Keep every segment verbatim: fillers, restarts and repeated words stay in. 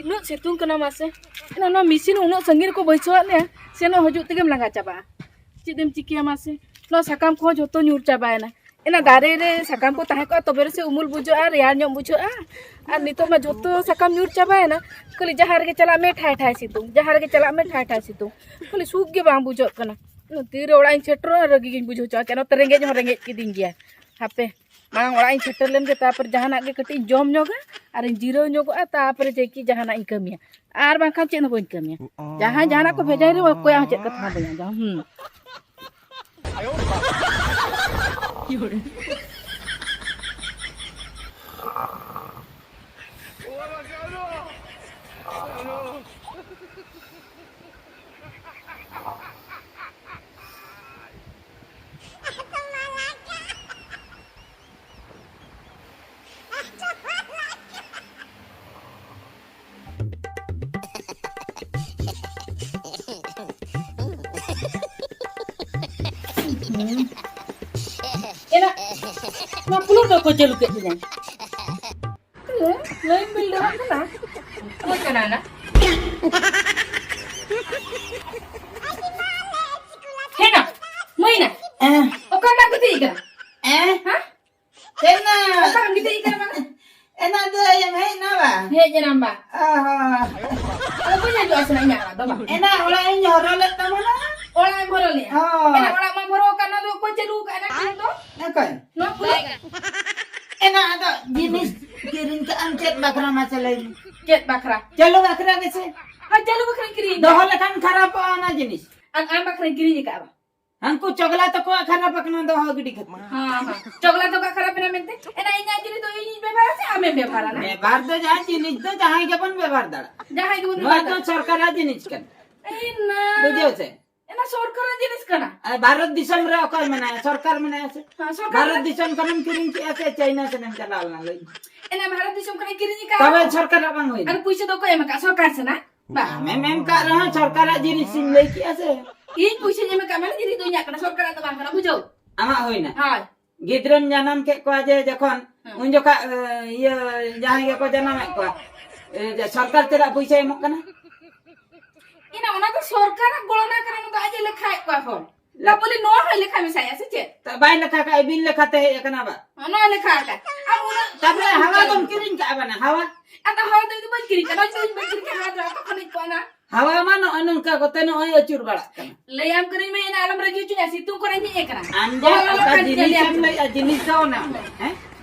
ᱩᱱᱟᱹᱜ ᱥᱤᱛᱩᱝ ᱠᱟᱱᱟ ᱢᱟᱥᱮ᱾ ᱮᱱᱟ ᱱᱚᱣᱟ ᱢᱮᱥᱤᱱ ᱩᱱᱟᱹᱜ ᱥᱟᱺᱜᱤᱧ ᱨᱮᱠᱚ ᱵᱟᱹᱭᱥᱟᱹᱣᱟᱫ ᱞᱮᱭᱟ, ᱥᱮᱱᱚᱜ ᱦᱤᱡᱩᱜ ᱛᱮᱜᱮᱢ ᱞᱟᱸᱜᱟ ᱪᱟᱵᱟᱜᱼᱟ᱾ ᱪᱮᱫ ᱮᱢ ᱪᱤᱠᱟᱹᱭᱟ ᱢᱟᱥᱮ? ᱱᱚᱣᱟ ᱥᱟᱠᱟᱢ ᱠᱚᱦᱚᱸ ᱡᱷᱚᱛᱚ ᱧᱩᱨ ᱪᱟᱵᱟᱭᱮᱱᱟ᱾ ᱮᱱᱟ ᱫᱟᱨᱮ ᱨᱮ ᱥᱟᱠᱟᱢ ᱠᱚ ᱛᱟᱦᱮᱸ ᱠᱚᱜᱼᱟ, ᱛᱚᱵᱮ ᱨᱮᱥᱮ ᱩᱢᱩᱞ ᱵᱩᱡᱷᱟᱹᱜᱼᱟ, ᱨᱮᱭᱟᱲ ᱧᱚᱜ ᱵᱩᱡᱷᱟᱹᱜᱼᱟ᱾ ᱟᱨ ᱱᱤᱛᱚᱜ ᱢᱟ ᱡᱷᱚᱛᱚ ᱥᱟᱠᱟᱢ ᱧᱩᱨ ᱪᱟᱵᱟᱭᱮᱱᱟ᱾ ᱠᱷᱟᱹᱞᱤ ᱡᱟᱦᱟᱸ ᱨᱮᱜᱮ ᱪᱟᱞᱟᱜ ᱢᱮ, ᱴᱷᱟᱭ ᱴᱷᱟᱭ ᱥᱤᱛᱩᱝ, ᱡᱟᱦᱟᱸ ᱨᱮᱜᱮ ᱪᱟᱞᱟᱜ ᱢᱮ, ᱴᱷᱟᱭ ᱴᱷᱟᱭ ᱥᱤᱛᱩᱝ᱾ ᱠᱷᱟᱹᱞᱤ ᱥᱩᱠ ᱜᱮ ᱵᱟᱝ ᱵᱩᱡᱷᱟᱹᱜ ᱠᱟᱱᱟ᱾ ᱛᱤᱨᱮ ᱚᱲᱟᱜ ᱤᱧ ᱥᱮᱴᱮᱨᱚᱜᱼᱟ, ᱨᱟᱹᱜᱤ ᱜᱤᱧ ᱵᱩᱡᱷᱟᱹᱣ ᱦᱚᱪᱚᱣᱟ᱾ ᱠᱮᱱᱚ ᱛᱮ ᱨᱮᱸᱜᱮᱡ ᱦᱚᱸ ᱨᱮᱸᱜᱮᱡ ᱠᱤᱫᱤᱧ ᱜᱮᱭᱟ᱾ ᱦᱟᱯᱮ, ᱢᱟᱲᱟᱝ ᱚᱲᱟᱜ ᱤᱧ ᱥᱮᱴᱮᱨ ᱞᱮᱱ ᱜᱮ, ᱛᱟᱨᱯᱚᱨ ᱡᱟᱦᱟᱱᱟᱜ ᱜᱮ ᱠᱟᱹᱴᱤᱡ ᱤᱧ ᱡᱚᱢ ᱧᱚᱜᱟ, ᱟᱨᱤᱧ ᱡᱤᱨᱟᱹᱣ ᱧᱚᱜᱚᱜᱼᱟ, ᱛᱟᱨᱯᱚᱨᱮ ᱡᱮ ᱠᱤ ᱡᱟᱦᱟᱱᱟᱜ ᱤᱧ ᱠᱟᱹᱢᱤᱭᱟ᱾ ᱟᱨ ᱵᱟᱝᱠᱷᱟᱱ ᱪᱮᱫ ᱦᱚᱸ ᱵᱟᱹᱧ ᱠᱟᱹᱢᱤᱭᱟ᱾ ᱡᱟᱦᱟᱸᱭ ᱡᱟᱦᱟᱱᱟᱜ ᱠᱚ ᱵᱷᱮᱡᱟᱭ ᱨᱮᱦᱚᱸ, ᱚᱠᱚᱭᱟᱜ ᱦᱚᱸ ᱪᱮᱫ ᱠᱟᱛᱷᱟ ᱦᱚᱸ ᱵᱟᱹᱧ ᱟᱸᱡᱚᱢᱟ᱾ ᱦᱩᱸ᱾ ᱮᱱᱟ, ᱱᱚᱣᱟ ᱯᱞᱩᱜ ᱫᱚ ᱚᱠᱚᱭ ᱪᱟᱹᱞᱩ ᱠᱮᱫ ᱛᱤᱧᱟ? ᱞᱟᱹᱭᱤᱱ ᱵᱤᱞ ᱫᱚ ᱵᱟᱝ ᱠᱟᱱᱟ? ᱚᱠᱚᱭ ᱠᱟᱱᱟ ᱚᱱᱟ? ᱦᱮᱱᱟ, ᱢᱟᱹᱭᱱᱟ᱾ ᱮᱸ᱾ ᱚᱠᱟ ᱨᱮᱱᱟᱜ ᱜᱤᱛᱤᱡ ᱠᱟᱱᱟ? ᱮᱸ᱾ ᱦᱮᱸ? ᱮᱱᱟ᱾ ᱚᱠᱟ ᱨᱮᱢ ᱜᱤᱛᱤᱡ ᱠᱟᱱᱟ ᱢᱟᱱᱮ? ᱮᱱᱟ ᱫᱚ ᱮᱢ ᱦᱮᱡ ᱮᱱᱟ ᱵᱟ? ᱦᱮᱡ ᱮᱱᱟᱢ ᱵᱟ? ᱚ ᱦᱚᱸ᱾ ᱟᱫᱚ ᱵᱟᱹᱧ ᱦᱤᱡᱩᱜᱼᱟ ᱥᱮ ᱤᱧᱟᱹᱜ ᱚᱲᱟᱜ ᱫᱚ ᱵᱟ? ᱮᱱᱟ ᱚᱲᱟᱜ ᱤᱧ ᱦᱚᱨᱚ ᱞᱮᱫ ᱛᱟᱵᱚᱱᱟ᱾ ᱚᱲᱟᱜ ᱮᱢ ᱦᱚᱨᱚ ᱞᱮᱫᱼᱟ? ᱦᱳᱭ᱾ ᱮᱱᱟ ᱚᱲᱟᱜ ᱢᱟ ᱦᱚᱨᱚ ᱟᱠᱟᱱ, ᱚᱱᱟ ᱫᱚ ᱚᱠᱚᱭ ᱪᱟᱹᱞᱩ ᱟᱠᱟᱫᱼᱟ ᱮᱱᱟ ᱠᱷᱟᱱ ᱫᱚ? ᱚᱠᱚᱭ? ᱱᱚᱣᱟ ᱯᱩᱨᱟᱹ ᱮᱱᱟ ᱟᱫᱚ ᱡᱤᱱᱤᱥ ᱠᱤᱨᱤᱧ ᱠᱟᱜ ᱟᱢ ᱪᱮᱫ ᱵᱟᱠᱷᱨᱟ ᱢᱟᱥᱮ ᱞᱟᱹᱭ ᱢᱮ? ᱪᱮᱫ ᱵᱟᱠᱷᱨᱟ? ᱪᱟᱹᱞᱩ ᱵᱟᱠᱷᱨᱟ ᱜᱮᱥᱮ? ᱦᱳᱭ, ᱪᱟᱹᱞᱩ ᱵᱟᱠᱷᱨᱟᱧ ᱠᱤᱨᱤᱧ ᱫᱚᱦᱚ ᱟᱠᱟᱫᱼᱟ᱾ ᱞᱮᱠᱷᱟᱱ ᱠᱷᱟᱨᱟᱯᱚᱜᱼᱟ ᱚᱱᱟ ᱡᱤᱱᱤᱥ᱾ ᱟᱨ ᱟᱢ ᱵᱟᱠᱷᱨᱟᱧ ᱠᱤᱨᱤᱧ ᱟᱠᱟᱫᱼᱟ ᱵᱟ? ᱦᱟᱱᱠᱩ ᱪᱚᱜᱽᱞᱟ ᱛᱟᱠᱚᱣᱟᱜ ᱠᱷᱟᱨᱟᱯ ᱟᱠᱟᱱᱟ ᱫᱚᱦᱚ ᱜᱤᱰᱤ ᱠᱟᱛᱮ᱾ ᱦᱮᱸ, ᱦᱮᱸ᱾ ᱪᱚᱜᱽᱞᱟ ᱛᱟᱠᱚᱣᱟᱜ ᱠᱷᱟᱨᱟᱯ ᱮᱱᱟ ᱢᱮᱱᱛᱮ? ᱮᱱᱟ ᱤᱧᱟᱹᱜ ᱡᱤᱱᱤᱥ ᱫᱚ ᱤᱧᱤᱧ ᱵᱮᱵᱷᱟᱨᱟ ᱥᱮ ᱟᱢᱮᱢ ᱵᱮᱵᱷᱟᱨᱟ ᱱᱟ? ᱵᱮᱵᱷᱟᱨ ᱫᱚ ᱡᱟᱦᱟᱸ ᱡᱤᱱᱤᱥ ᱫᱚ ᱡᱟᱦᱟᱸᱭ ᱜᱮᱵᱚᱱ ᱵᱮᱵᱷᱟᱨ ᱫᱟᱲᱮᱭᱟᱜᱼᱟ᱾ ᱡᱟᱦᱟᱸᱭ ᱜᱮᱵᱚᱱ ᱱᱚᱣᱟ ᱵᱮᱵᱷᱟᱨ ᱫᱚ ᱫᱟᱲᱮᱭᱟᱜᱼᱟ᱾ ᱥᱚᱨᱠᱟᱨᱟᱜ ᱡᱤᱱᱤᱥ ᱠᱟᱱᱟ᱾ ᱮᱱᱟ᱾ ᱵᱩᱡᱷᱟᱹᱣ ᱥᱮ? ᱮᱱᱟ ᱥᱚᱨᱠᱟᱨᱟᱜ ᱡᱤᱱᱤᱥ ᱠᱟᱱᱟ᱾ ᱟᱨ ᱵᱷᱟᱨᱚᱛ ᱫᱤᱥᱚᱢ ᱨᱮ ᱚᱠᱚᱭ ᱢᱮᱱᱟᱭᱟ? ᱥᱚᱨᱠᱟᱨ ᱢᱮᱱᱟᱭᱟ ᱥᱮ? ᱦᱮᱸ, ᱥᱚᱨᱠᱟᱨ ᱵᱷᱟᱨᱚᱛ ᱢᱮᱱᱟᱭᱟ᱾ ᱫᱤᱥᱚᱢ ᱠᱷᱚᱱᱮᱢ ᱠᱤᱨᱤᱧ ᱠᱮᱜᱼᱟ ᱥᱮ ᱪᱟᱭᱱᱟ ᱥᱮᱱᱮᱢ ᱪᱟᱞᱟᱣ ᱞᱮᱱᱟ? ᱞᱟᱹᱭ ᱢᱮ᱾ ᱮᱱᱟ ᱵᱷᱟᱨᱚᱛ ᱫᱤᱥᱚᱢ ᱠᱷᱚᱱᱮ ᱠᱤᱨᱤᱧ ᱟᱠᱟᱫᱼᱟ᱾ ᱛᱚᱵᱮ ᱥᱚᱨᱠᱟᱨᱟᱜ ᱵᱟᱝ ᱦᱩᱭᱱᱟ? ᱟᱨ ᱯᱩᱭᱥᱟᱹ ᱫᱚ ᱚᱠᱚᱭ ᱮᱢ ᱟᱠᱟᱫᱼᱟ? ᱥᱚᱨᱠᱟᱨ ᱥᱮ ᱱᱟ? ᱵᱟ᱾ ᱟᱢᱮᱢ ᱮᱢ ᱠᱟᱜ ᱨᱮᱦᱚᱸ ᱥᱚᱨᱠᱟᱨᱟᱜ ᱡᱤᱱᱤᱥ ᱤᱧ ᱞᱟᱹᱭ ᱠᱮᱜᱼᱟ ᱥᱮ? ᱤᱧ ᱯᱩᱭᱥᱟᱹᱧ ᱮᱢ ᱟᱠᱟᱫ ᱢᱟᱱᱮ ᱡᱤᱱᱤᱥ ᱫᱚ ᱤᱧᱟᱹᱜ ᱠᱟᱱᱟ, ᱥᱚᱨᱠᱟᱨᱟᱜ ᱫᱚ ᱵᱟᱝ ᱠᱟᱱᱟ, ᱵᱩᱡᱷᱟᱹᱣ? ᱟᱢᱟᱜ ᱦᱩᱭᱱᱟ? ᱦᱳᱭ᱾ ᱜᱤᱫᱽᱨᱟᱹᱢ ᱡᱟᱱᱟᱢ ᱠᱮᱫ ᱠᱚᱣᱟ ᱡᱮ ᱡᱚᱠᱷᱚᱱ, ᱦᱮᱸ᱾ ᱩᱱ ᱡᱚᱠᱷᱟ, ᱮ, ᱤᱭᱟᱹ, ᱡᱟᱦᱟᱸᱭ ᱜᱮᱠᱚ ᱡᱟᱱᱟᱢᱮᱫ ᱠᱚᱣᱟ, ᱮ, ᱡᱮ ᱥᱚᱨᱠᱟᱨ ᱪᱮᱫᱟᱜ ᱯᱚᱭᱥᱟᱭ ᱮᱢᱚᱜ ᱠᱟᱱᱟ? ᱮᱱᱟ, ᱚᱱᱟ ᱫᱚ ᱥᱚᱨᱠᱟᱨᱟᱜ ᱜᱚᱲᱚᱱᱟ ᱠᱟᱱᱟ, ᱚᱱᱟ ᱫᱚ ᱟᱡ ᱮ ᱞᱮᱠᱷᱟᱭᱮᱫ ᱠᱚᱣᱟ ᱦᱚᱲ᱾ ᱞᱟ ᱵᱚᱞᱮ ᱱᱚᱣᱟ ᱦᱚᱸᱭ ᱞᱮᱠᱷᱟ ᱢᱮᱥᱟᱭᱟ ᱥᱮ ᱪᱮᱫ? ᱛᱟ ᱵᱟᱭ ᱞᱮᱠᱷᱟ ᱠᱟᱜᱼᱟ, ᱵᱤᱱ ᱞᱮᱠᱷᱟ ᱛᱮ ᱦᱮᱡ ᱟᱠᱟᱱᱟ ᱵᱟ᱾ ᱱᱚᱣᱟ ᱞᱮᱠᱷᱟ ᱟᱠᱟᱫ᱾ ᱟᱢ ᱩᱱᱟᱹᱜ ᱛᱟᱯᱚᱨᱮ ᱦᱟᱣᱟ ᱫᱚᱢ ᱠᱤᱨᱤᱧ ᱠᱟᱜᱼᱟ ᱵᱟᱱᱟ, ᱦᱟᱣᱟ? ᱟᱫᱚ ᱦᱟᱣᱟ ᱫᱚ ᱤᱧ ᱫᱚ ᱵᱟᱹᱧ ᱠᱤᱨᱤᱧ ᱠᱟᱜᱼᱟ, ᱱᱚᱜᱼᱚᱭ ᱛᱚ ᱤᱧ ᱵᱟᱹᱧ ᱠᱤᱨᱤᱧ ᱠᱟᱜᱼᱟ, ᱦᱟᱣᱟ ᱫᱚ ᱟᱠᱟ ᱠᱷᱚᱱᱤᱧ ᱠᱚᱣᱟ ᱱᱟ? ᱦᱟᱣᱟ ᱢᱟ ᱱᱚᱜᱼᱚᱭ ᱱᱚᱝᱠᱟ ᱠᱚᱛᱮ ᱱᱚᱜᱼᱚᱭ ᱟᱹᱪᱩᱨ ᱵᱟᱲᱟᱜ ᱠᱟᱱᱟ᱾ ᱞᱟᱹᱭᱟᱢ ᱠᱟᱹᱱᱟᱹᱧ ᱢᱮ, ᱮᱱᱟ ᱟᱞᱚᱢ ᱨᱟᱹᱜᱤ ᱦᱚᱪᱚᱧᱟ, ᱥᱤᱛᱩᱝ ᱠᱚᱨᱮ ᱤᱧ ᱦᱮᱡ ᱟᱠᱟᱱᱟ᱾ ᱟᱢ ᱡᱮ ᱦᱚᱞᱟ ᱞᱚᱞᱚ ᱚᱠᱟ ᱠᱟᱱ ᱜᱮᱭᱟ, ᱡᱤᱱᱤᱥ ᱞᱟᱹᱭᱟᱢ ᱮᱢ ᱠᱟᱹᱱᱟᱹᱧ᱾ ᱞᱟᱹᱭᱟ, ᱡᱤᱱᱤᱥ ᱫᱚ ᱚᱱᱟ ᱢᱮ, ᱦᱮᱸ?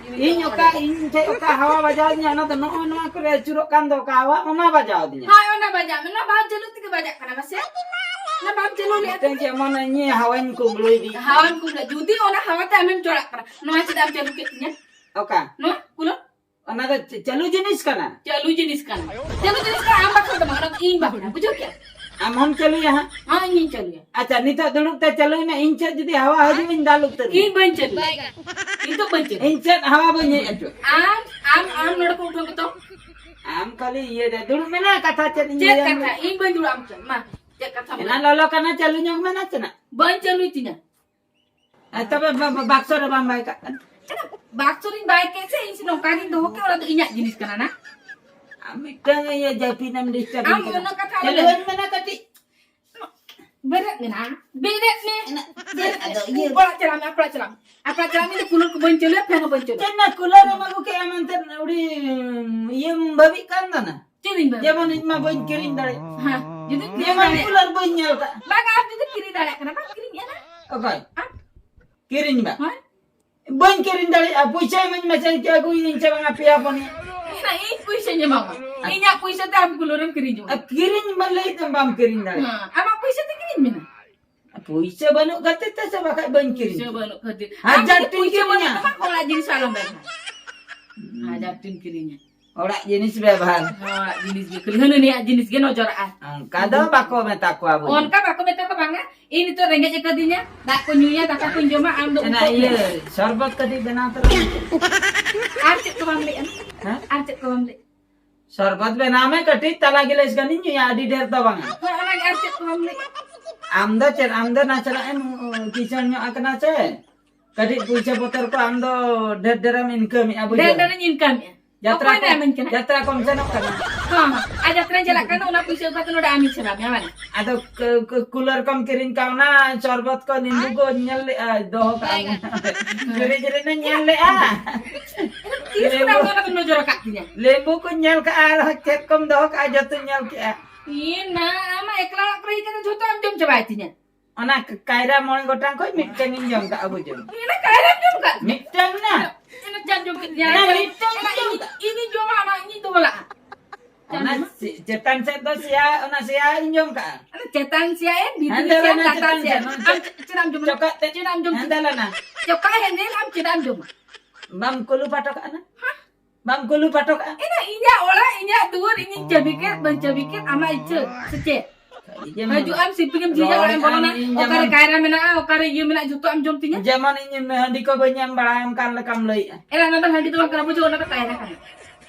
ᱤᱧ ᱚᱠᱟ, ᱤᱧ ᱴᱷᱮᱡ ᱚᱠᱟ ᱦᱟᱣᱟ ᱵᱟᱡᱟᱣ ᱫᱤᱧᱟ, ᱚᱱᱟ ᱫᱚ ᱱᱚᱜᱼᱚᱭ ᱱᱚᱣᱟ ᱠᱚᱨᱮ ᱟᱹᱪᱩᱨᱚᱜ ᱠᱟᱱ ᱫᱚ ᱚᱠᱟ ᱦᱟᱣᱟ, ᱚᱱᱟ ᱵᱟᱡᱟᱣ ᱫᱤᱧᱟ᱾ ᱦᱳᱭ, ᱚᱱᱟ ᱵᱟᱡᱟᱣ ᱢᱮ, ᱱᱚᱣᱟ ᱵᱟᱝ ᱪᱟᱹᱞᱩ ᱛᱮᱜᱮ ᱵᱟᱡᱟᱜ ᱠᱟᱱᱟ ᱵᱟᱥᱮ? ᱚᱱᱟ ᱵᱟᱢ ᱪᱟᱹᱞᱩ ᱞᱮᱫ ᱢᱤᱫᱴᱟᱝ ᱡᱮᱢᱚᱱ ᱤᱧ ᱦᱟᱣᱟᱧ ᱠᱩᱢᱵᱽᱲᱩᱭ ᱫᱤᱧ᱾ ᱦᱟᱣᱟᱧ ᱠᱩᱢᱵᱽᱲᱩ, ᱡᱩᱫᱤ ᱚᱱᱟ ᱦᱟᱣᱟ ᱛᱮ ᱟᱢᱮᱢ ᱪᱚᱲᱟᱜ ᱠᱟᱱᱟ, ᱱᱚᱣᱟ ᱪᱮᱫᱟᱜ ᱮᱢ ᱪᱟᱹᱞᱩ ᱠᱮᱫ ᱛᱤᱧᱟ? ᱚᱠᱟ? ᱱᱚᱣᱟ ᱠᱩᱞᱟᱨ? ᱚᱱᱟ ᱫᱚ ᱪ-, ᱪᱟᱹᱞᱩ ᱡᱤᱱᱤᱥ ᱠᱟᱱᱟ᱾ ᱪᱟᱹᱞᱩ ᱡᱤᱱᱤᱥ ᱠᱟᱱᱟ᱾ ᱪᱟᱹᱞᱩ ᱡᱤᱱᱤᱥ ᱠᱟᱱᱟ, ᱟᱢ ᱵᱟᱠᱷᱨᱟ ᱫᱚ ᱵᱟᱝ, ᱚᱱᱟ ᱫᱚ ᱤᱧ ᱵᱟᱠᱷᱨᱟ, ᱵᱩᱡᱷᱟᱹᱣ ᱠᱮᱜᱼᱟ? ᱟᱢ ᱦᱚᱢ ᱪᱟᱹᱞᱩᱭᱟ ᱦᱟᱸᱜ? ᱦᱮᱸ, ᱤᱧᱤᱧ ᱪᱟᱹᱞᱩᱭᱟ᱾ ᱟᱪᱪᱷᱟ, ᱱᱤᱛᱚᱜ ᱫᱩᱲᱩᱵ ᱛᱮ ᱪᱟᱹᱞᱩᱭ ᱢᱮ, ᱤᱧ ᱴᱷᱮᱡ ᱡᱩᱫᱤ ᱦᱟᱣᱟ ᱦᱤᱡᱩᱜ, ᱤᱧ ᱫᱟᱞ ᱩᱛᱟᱹᱨ ᱤᱧ ᱢᱮᱭᱟ᱾ ᱵᱟᱹᱧ ᱪᱟᱹᱞᱩᱭᱟ᱾ ᱤᱧ ᱫᱚ ᱵᱟᱹᱧ ᱪᱟᱹᱞᱩᱭᱟ᱾ ᱤᱧ ᱪᱮᱫ ᱦᱟᱣᱟ ᱵᱟᱹᱧ ᱦᱮᱡ ᱦᱚᱪᱚ᱾ ᱟᱢ, ᱟᱢ, ᱟᱢ ᱱᱚᱰᱮ ᱠᱚ ᱩᱴᱷᱟᱹᱣ ᱜᱮᱛᱚ᱾ ᱟᱢ ᱠᱷᱟᱹᱞᱤ ᱤᱭᱟᱹ ᱨᱮ ᱫᱩᱲᱩᱵ ᱢᱮ, ᱠᱟᱛᱷᱟ ᱪᱮᱫ ᱤᱧ ᱪᱮᱫ ᱞᱟᱹᱭᱟᱢ ᱠᱟᱛᱷᱟ? ᱠᱟᱱᱟ? ᱤᱧ ᱵᱟᱹᱧ ᱫᱩᱲᱩᱵ, ᱟᱢ ᱪᱮᱫ? ᱢᱟ, ᱪᱮᱫ ᱠᱟᱛᱷᱟᱢ ᱮᱱᱟ ᱞᱟᱹᱭᱟ? ᱞᱚᱞᱚ ᱠᱟᱱᱟ, ᱪᱟᱹᱞᱩ ᱧᱚᱜ ᱢᱮ ᱱᱟᱥᱮᱱᱟᱜ᱾ ᱵᱟᱹᱧ ᱪᱟᱹᱞᱩᱭ ᱛᱤᱧᱟ᱾ ᱟᱨ ᱛᱚᱵᱮ ᱵᱟ-, ᱵᱟ-, ᱵᱟᱠᱥᱚ ᱨᱮ ᱵᱟᱢ ᱵᱟᱭ ᱠᱟᱜ ᱠᱟᱱᱟ? ᱵᱟᱠᱥᱚ ᱨᱤᱧ ᱵᱟᱭ ᱠᱮᱫ ᱥᱮ, ᱤᱧ ᱥᱮ ᱱᱚᱝᱠᱟ ᱜᱤᱧ ᱫᱚᱦᱚ ᱠᱮᱫ, ᱚᱱᱟ ᱫᱚ ᱤᱧᱟᱜ ᱡᱤᱱᱤᱥ ᱠᱟᱱᱟ ᱱᱟ᱾ ᱟᱢ ᱢᱤᱫᱴᱟᱝ ᱤᱭᱟᱹ ᱡᱟᱹᱯᱤᱫ ᱮᱢ disturb ᱟᱢ ᱤᱧ ᱠᱟᱱᱟ᱾ ᱩᱱᱟᱹᱜ ᱠᱟᱛᱷᱟ ᱪᱟᱹᱞᱩ ᱟᱞᱮ ᱟᱹᱧ ᱢᱮ ᱱᱟ ᱠᱟᱹᱴᱤᱡ᱾ ᱵᱮᱨᱮᱫ ᱢᱮ ᱱᱟ, ᱵᱮᱨᱮᱫ ᱢᱮ᱾ ᱮᱱᱟ, ᱵᱮᱨᱮᱫ ᱢᱮ᱾ ᱟᱫᱚ ᱤᱭᱟᱹ ᱚᱲᱟᱜ ᱪᱟᱞᱟᱜ ᱢᱮ, ᱚᱲᱟᱜ ᱪᱟᱞᱟᱜ ᱢᱮ᱾ ᱚᱲᱟᱜ ᱪᱟᱞᱟᱜ ᱢᱮ, ᱤᱧ ᱫᱚ ᱠᱩᱞᱟᱨ ᱠᱚ ᱵᱟᱹᱧ ᱪᱟᱹᱞᱩᱭᱟ, ᱯᱷᱮᱱ ᱦᱚᱸ ᱵᱟᱹᱧ ᱪᱟᱹᱞᱩᱭᱟ᱾ ᱪᱮᱫ ᱱᱟ ᱠᱩᱞᱟᱨ ᱮᱢ ᱟᱹᱜᱩ ᱠᱮᱜᱼᱟ ᱢᱮᱱᱛᱮ ᱟᱹᱰᱤ ᱤᱭᱟᱹᱢ ᱵᱷᱟᱹᱵᱤᱜ ᱠᱟᱱ ᱫᱚ ᱱᱟ? ᱪᱮᱫ ᱤᱧ ᱵᱷᱟᱹᱵᱤᱭᱟ? ᱡᱮᱢᱚᱱ ᱤᱧ ᱢᱟ ᱵᱟᱹᱧ ᱠᱤᱨᱤᱧ ᱫᱟᱲᱮᱭᱟᱜ᱾ ᱦᱮᱸ, ᱡᱩᱫᱤ ᱠᱤᱨᱤᱧ ᱡᱮᱢᱚᱱ ᱫᱟᱲᱮᱭᱟᱜ᱾ ᱠᱩᱞᱟᱨ ᱵᱟᱹᱧ ᱧᱮᱞ ᱠᱟᱜᱼᱟ᱾ ᱵᱟᱝ, ᱟᱢ ᱡᱩᱫᱤ ᱠᱤᱨᱤᱧ ᱫᱟᱲᱮᱭᱟᱜ ᱠᱟᱱᱟ, ᱵᱟᱝ ᱠᱤᱨᱤᱧ ᱮᱱᱟ᱾ ᱚᱠᱚᱭ? ᱟᱢ᱾ ᱠᱤᱨᱤᱧ ᱵᱟ᱾ ᱦᱮᱸ? ᱵᱟᱹᱧ ᱠᱤᱨᱤᱧ ᱫᱟᱲᱮᱭᱟᱜᱼᱟ, ᱯᱩᱭᱥᱟᱹ ᱤᱢᱟᱹᱧ ᱢᱮᱥᱮ, ᱪᱮᱫ ᱟᱹᱜᱩᱭᱟᱹᱧ ᱪᱮ ᱵᱟᱝᱟ, ᱯᱮᱭᱟ ᱯᱩᱱᱭᱟᱹ᱾ ᱤᱧ ᱫᱚ ᱤᱧ ᱯᱩᱭᱥᱟᱹᱧ ᱮᱢᱟᱢᱟ᱾ ᱟᱪᱪᱷᱟ᱾ ᱤᱧᱟᱜ ᱯᱩᱭᱥᱟᱹ ᱛᱮ ᱟᱢ ᱠᱩᱞᱟᱨ ᱮᱢ ᱠᱤᱨᱤᱧ ᱡᱚᱝᱟ᱾ ᱟᱨ ᱠᱤᱨᱤᱧ ᱢᱟ ᱞᱟᱹᱭ ᱛᱮ ᱵᱟᱢ ᱠᱤᱨᱤᱧ ᱫᱟᱲᱮᱭᱟᱜᱼᱟ᱾ ᱦᱮᱸ, ᱟᱢᱟᱜ ᱯᱩᱭᱥᱟᱹ ᱛᱮ ᱠᱤᱨᱤᱧ ᱢᱮ ᱱᱟ᱾ ᱯᱩᱭᱥᱟᱹ ᱵᱟᱹᱱᱩᱜ ᱠᱷᱟᱹᱛᱤᱨ ᱛᱮ ᱥᱮ ᱵᱟᱠᱷᱟᱡ ᱵᱟᱹᱧ ᱠᱤᱨᱤᱧ ᱯᱩᱭᱥᱟᱹ ᱠᱮᱭᱟ᱾ ᱵᱟᱹᱱᱩᱜ ᱠᱷᱟᱹᱛᱤᱨ᱾ ᱟᱢ ᱦᱟᱡᱟᱨ ᱡᱩᱫᱤ ᱴᱤᱧ ᱯᱩᱭᱥᱟᱹ ᱵᱟᱹᱱᱩᱜ ᱠᱤᱨᱤᱧᱟ᱾ ᱛᱟᱢᱟ, ᱦᱚᱲᱟᱜ ᱡᱤᱱᱤᱥ ᱟᱞᱚᱢ ᱵᱮᱵᱷᱟᱨᱟ᱾ ᱦᱩᱸ᱾ ᱦᱟᱡᱟᱨ ᱴᱤᱧ ᱠᱤᱨᱤᱧᱟ᱾ ᱦᱚᱲᱟᱜ ᱡᱤᱱᱤᱥ ᱵᱮᱵᱷᱟᱨ᱾ ᱦᱚᱲᱟᱜ ᱡᱤᱱᱤᱥ ᱜᱮ ᱠᱷᱟᱹᱞᱤ ᱦᱟᱹᱱᱤ ᱱᱤᱭᱟᱜ ᱡᱤᱱᱤᱥ ᱜᱮ ᱱᱚᱡᱚᱨᱟᱜᱼᱟ᱾ ᱚᱱᱠᱟ ᱫᱚ ᱵᱟᱠᱚ ᱢᱮᱛᱟ ᱠᱚᱣᱟ ᱵᱚᱱ᱾ ᱚᱱᱠᱟ ᱵᱟᱠᱚ ᱢᱮᱛᱟ ᱠᱚ ᱵᱟᱝᱟ᱾ ᱤᱧ ᱱᱤᱛᱚᱜ ᱨᱮᱸᱜᱮᱡ ᱟᱠᱟᱫᱤᱧᱟ, ᱫᱟᱜ ᱠᱚ ᱧᱩᱭᱟ, ᱫᱟᱠᱟ ᱠᱚᱧ ᱡᱚᱢᱟ, ᱟᱢ ᱫᱚ ᱚᱱᱟ ᱩᱴᱷᱟᱹᱣ ᱢᱮ᱾ ᱤᱭᱟᱹ, ᱥᱚᱨᱵᱚᱛ ᱠᱟᱹᱴᱤᱡ ᱵᱮᱱᱟᱣ ᱛᱚᱨᱟ ᱢᱮ᱾ ᱟᱨ ᱪᱮᱫ ᱠᱚ ᱵᱟᱢ ᱞᱟᱹᱭᱮᱫᱼᱟ? ᱦᱮᱸ? ᱟᱨ ᱪᱮᱫ ᱠᱚ ᱵᱟᱢ ᱞᱟᱹᱭᱮᱫ? ᱥᱚᱨᱵᱚᱛ ᱵᱮᱱᱟᱣ ᱢᱮ, ᱠᱟᱹᱴᱤᱡ ᱛᱟᱞᱟ ᱜᱤᱞᱟᱹᱥ ᱜᱟᱱᱤᱧ ᱧᱩᱭᱟ, ᱟᱹᱰᱤ ᱰᱷᱮᱨ ᱫᱚ ᱵᱟᱝᱟ᱾ ᱦᱳᱭ, ᱚᱱᱟᱜᱮ, ᱟᱨ ᱪᱮᱫ ᱠᱚ ᱵᱟᱢ ᱞᱟᱹᱭᱮᱫ? ᱟᱢ ᱫᱚ ᱪᱮᱫ, ᱟᱢ ᱫᱚ ᱱᱟᱥᱮᱱᱟᱜ ᱮᱢ, ᱩ, ᱠᱤᱥᱟᱹᱬ ᱧᱚᱜ ᱟᱠᱟᱱᱟ ᱥᱮ? ᱠᱟᱹᱴᱤᱡ ᱯᱩᱭᱥᱟᱹ ᱵᱚᱛᱚᱨ ᱠᱚ ᱟᱢ ᱫᱚ ᱰᱷᱮᱨ ᱰᱷᱮᱨᱮᱢ ᱤᱱᱠᱟᱢᱮᱜᱼᱟ, ᱰᱷᱮᱨ ᱵᱩᱡᱷᱟᱹᱣ? ᱰᱷᱮᱨᱤᱧ ᱤᱱᱠᱟᱢᱮᱜᱼᱟ᱾ ᱡᱟᱛᱨᱟ ᱚᱠᱚᱭ ᱠᱚ, ᱮᱢᱟᱹᱧ ᱠᱟᱱᱟ? ᱡᱟᱛᱨᱟ ᱠᱚᱢ ᱥᱮᱱᱚᱜ ᱠᱟᱱᱟ? ᱦᱚᱸ, ᱦᱚᱸ᱾ ᱟᱨ ᱡᱟᱛᱨᱟᱧ ᱪᱟᱞᱟᱜ ᱠᱟᱱᱟ, ᱚᱱᱟ ᱯᱩᱭᱥᱟᱹ ᱚᱠᱟ ᱠᱷᱚᱱ ᱱᱚᱰᱮ ᱟᱢᱤᱧ ᱥᱮᱱᱟ ᱢᱮᱭᱟ, ᱵᱟᱝ? ᱟᱫᱚ ᱠ-, ᱠ-, ᱠᱩᱞᱟᱨ ᱠᱚᱢ ᱠᱤᱨᱤᱧ ᱠᱟᱣᱱᱟ, ᱥᱚᱨᱵᱚᱛ ᱠᱚ, ᱱᱤᱢᱵᱩ ᱠᱚ ᱧᱮᱞ ᱞᱮᱜᱼᱟ, ᱫᱚᱦᱚ ᱠᱟᱜᱼᱟ᱾ ᱦᱮᱸ᱾ ᱯᱷᱨᱤᱡᱽ ᱨᱮ ᱧᱮᱞ ᱞᱮᱜᱼᱟ᱾ ᱛᱤᱥ ᱠᱷᱚᱱᱟᱜ ᱞᱮᱵᱩ, ᱚᱱᱟ ᱫᱚᱢ ᱱᱚᱡᱚᱨ ᱟᱠᱟᱫ ᱛᱤᱧᱟ? ᱞᱮᱵᱩ ᱠᱚᱧ ᱧᱮᱞ ᱠᱟᱜᱼᱟ, ᱟᱨ ᱪᱮᱫ ᱠᱚᱢ ᱫᱚᱦᱚ ᱠᱟᱜᱼᱟ, ᱡᱚᱛᱚᱧ ᱧᱮᱞ ᱠᱮᱜᱼᱟ᱾ ᱤᱭᱟᱹ ᱱᱟ, ᱟᱢᱟᱜ ᱮᱠᱞᱟ ᱚᱲᱟᱜ ᱠᱚᱨᱮ ᱦᱮᱡ ᱠᱟᱛᱮ ᱡᱷᱚᱛᱚ ᱟᱢ ᱡᱚᱢ ᱪᱟᱵᱟᱭ ᱛᱤᱧᱟ᱾ ᱚᱱᱟ ᱠᱟᱭᱨᱟ ᱢᱚᱬᱮ ᱜᱚᱴᱟᱝ ᱠᱷᱚᱡ ᱢᱤᱫᱴᱟᱝ ᱤᱧ ᱡᱚᱢ ᱠᱟᱜᱼᱟ, ᱵᱩᱡᱷᱟᱹᱣ᱾ ᱤᱧ ᱫᱚ ᱠᱟᱭᱨᱟᱧ ᱡᱚᱢ ᱠᱟᱜ᱾ ᱢᱤᱫᱴᱟᱝ ᱱᱟ᱾ ᱤᱧ ᱫᱚ ᱪᱟᱧ ᱡᱚᱢ ᱠᱮᱫ ᱜᱮᱭᱟ᱾ ᱚᱱᱟ ᱢᱤᱫᱴᱟᱝ ᱚᱱᱟ ᱡᱚᱢ ᱤᱧ, ᱠᱟᱜ᱾ ᱤᱧᱤᱧ ᱡᱚᱢᱟ, ᱚᱱᱟ ᱤᱧᱤᱧ ᱫᱚᱦᱚ ᱞᱟᱜᱼᱟ᱾ ᱚᱱᱟ ᱪᱮᱫ ᱪᱮᱛᱟᱱ ᱥᱮᱫ ᱫᱚ ᱥᱮᱭᱟ, ᱚᱱᱟ ᱥᱮᱭᱟ ᱤᱧ ᱡᱚᱢ ᱠᱟᱜᱼᱟ᱾ ᱚᱱᱟ ᱪᱮᱛᱟᱱ ᱥᱮᱭᱟ ᱮ, ᱵᱷᱤᱛᱨᱤ ᱦᱮᱸᱫᱮ ᱥᱮᱭᱟ, ᱞᱮᱱᱟ ᱞᱟᱛᱟᱨ ᱪᱮᱛᱟᱱ ᱥᱮᱭᱟ᱾ ᱥᱮᱫ, ᱟᱢ ᱪᱮᱫ, ᱪᱮᱫᱟᱜ ᱮᱢ ᱡᱚᱢᱟ? ᱪᱚᱠᱟᱜ ᱛᱮ ᱪᱮᱫᱟᱜ ᱮᱢ ᱡᱚᱢᱟ? ᱦᱮᱸᱫᱮ ᱞᱮᱱᱟ᱾ ᱪᱚᱠᱟᱜ ᱦᱮᱸᱫᱮ, ᱟᱢ ᱪᱮᱫᱟᱜ ᱮᱢ ᱡᱚᱢᱟ? ᱵᱟᱢ ᱠᱩᱞᱩ ᱯᱟᱴᱚ ᱠᱟᱜᱼᱟ ᱱᱟ? ᱦᱮᱸ? ᱵᱟᱢ ᱠᱩᱞᱩ ᱯᱟᱴᱚ ᱠᱟᱜᱼᱟ? ᱮᱱᱟ ᱤᱧᱟᱹᱜ ᱚᱲᱟᱜ, ᱤᱧᱟᱹᱜ ᱫᱩᱣᱟᱹᱨ, ᱤᱧᱤᱧ ᱪᱟᱹᱵᱤ ᱠᱮᱫ, ᱵᱟᱹᱧ ᱪᱟᱹᱵᱤ ᱠᱮᱫ, ᱟᱢᱟᱜ ᱤᱪᱪᱷᱟᱹ, ᱥᱮ ᱪᱮᱫ? ᱡᱮᱢᱚᱱ ᱦᱤᱡᱩᱜ ᱟᱢ, ᱥᱤᱯᱤ ᱜᱮᱢ ᱡᱷᱤᱡᱟ, ᱨᱚᱲ ᱚᱲᱟᱜ ᱮᱢ ᱵᱚᱞᱚᱱᱟ, ᱟᱢ, ᱤᱧ ᱚᱠᱟᱨᱮ ᱡᱮᱢᱚᱱ ᱠᱟᱭᱨᱟ ᱢᱮᱱᱟᱜᱼᱟ, ᱚᱠᱟᱨᱮ ᱤᱭᱟᱹ ᱢᱮᱱᱟᱜᱼᱟ, ᱡᱷᱚᱛᱚ ᱟᱢ ᱡᱚᱢ ᱛᱤᱧᱟ᱾ ᱡᱮᱢᱚᱱ ᱤᱧ ᱦᱟᱺᱰᱤ ᱠᱚ ᱵᱟᱹᱧ ᱮᱢ ᱵᱟᱲᱟ ᱟᱢ ᱠᱟᱱ ᱞᱮᱠᱟᱢ ᱞᱟᱹᱭᱮᱜᱼᱟ᱾ ᱮᱱᱟ ᱚᱱᱟ ᱫᱚ ᱦᱟᱺᱰᱤ ᱫᱚ ᱵᱟᱝ ᱠᱟᱱᱟ, ᱵᱩᱡᱷᱟᱹᱣ, ᱚᱱᱟ ᱫᱚ ᱠᱟᱭᱨᱟ ᱠᱟᱱᱟ᱾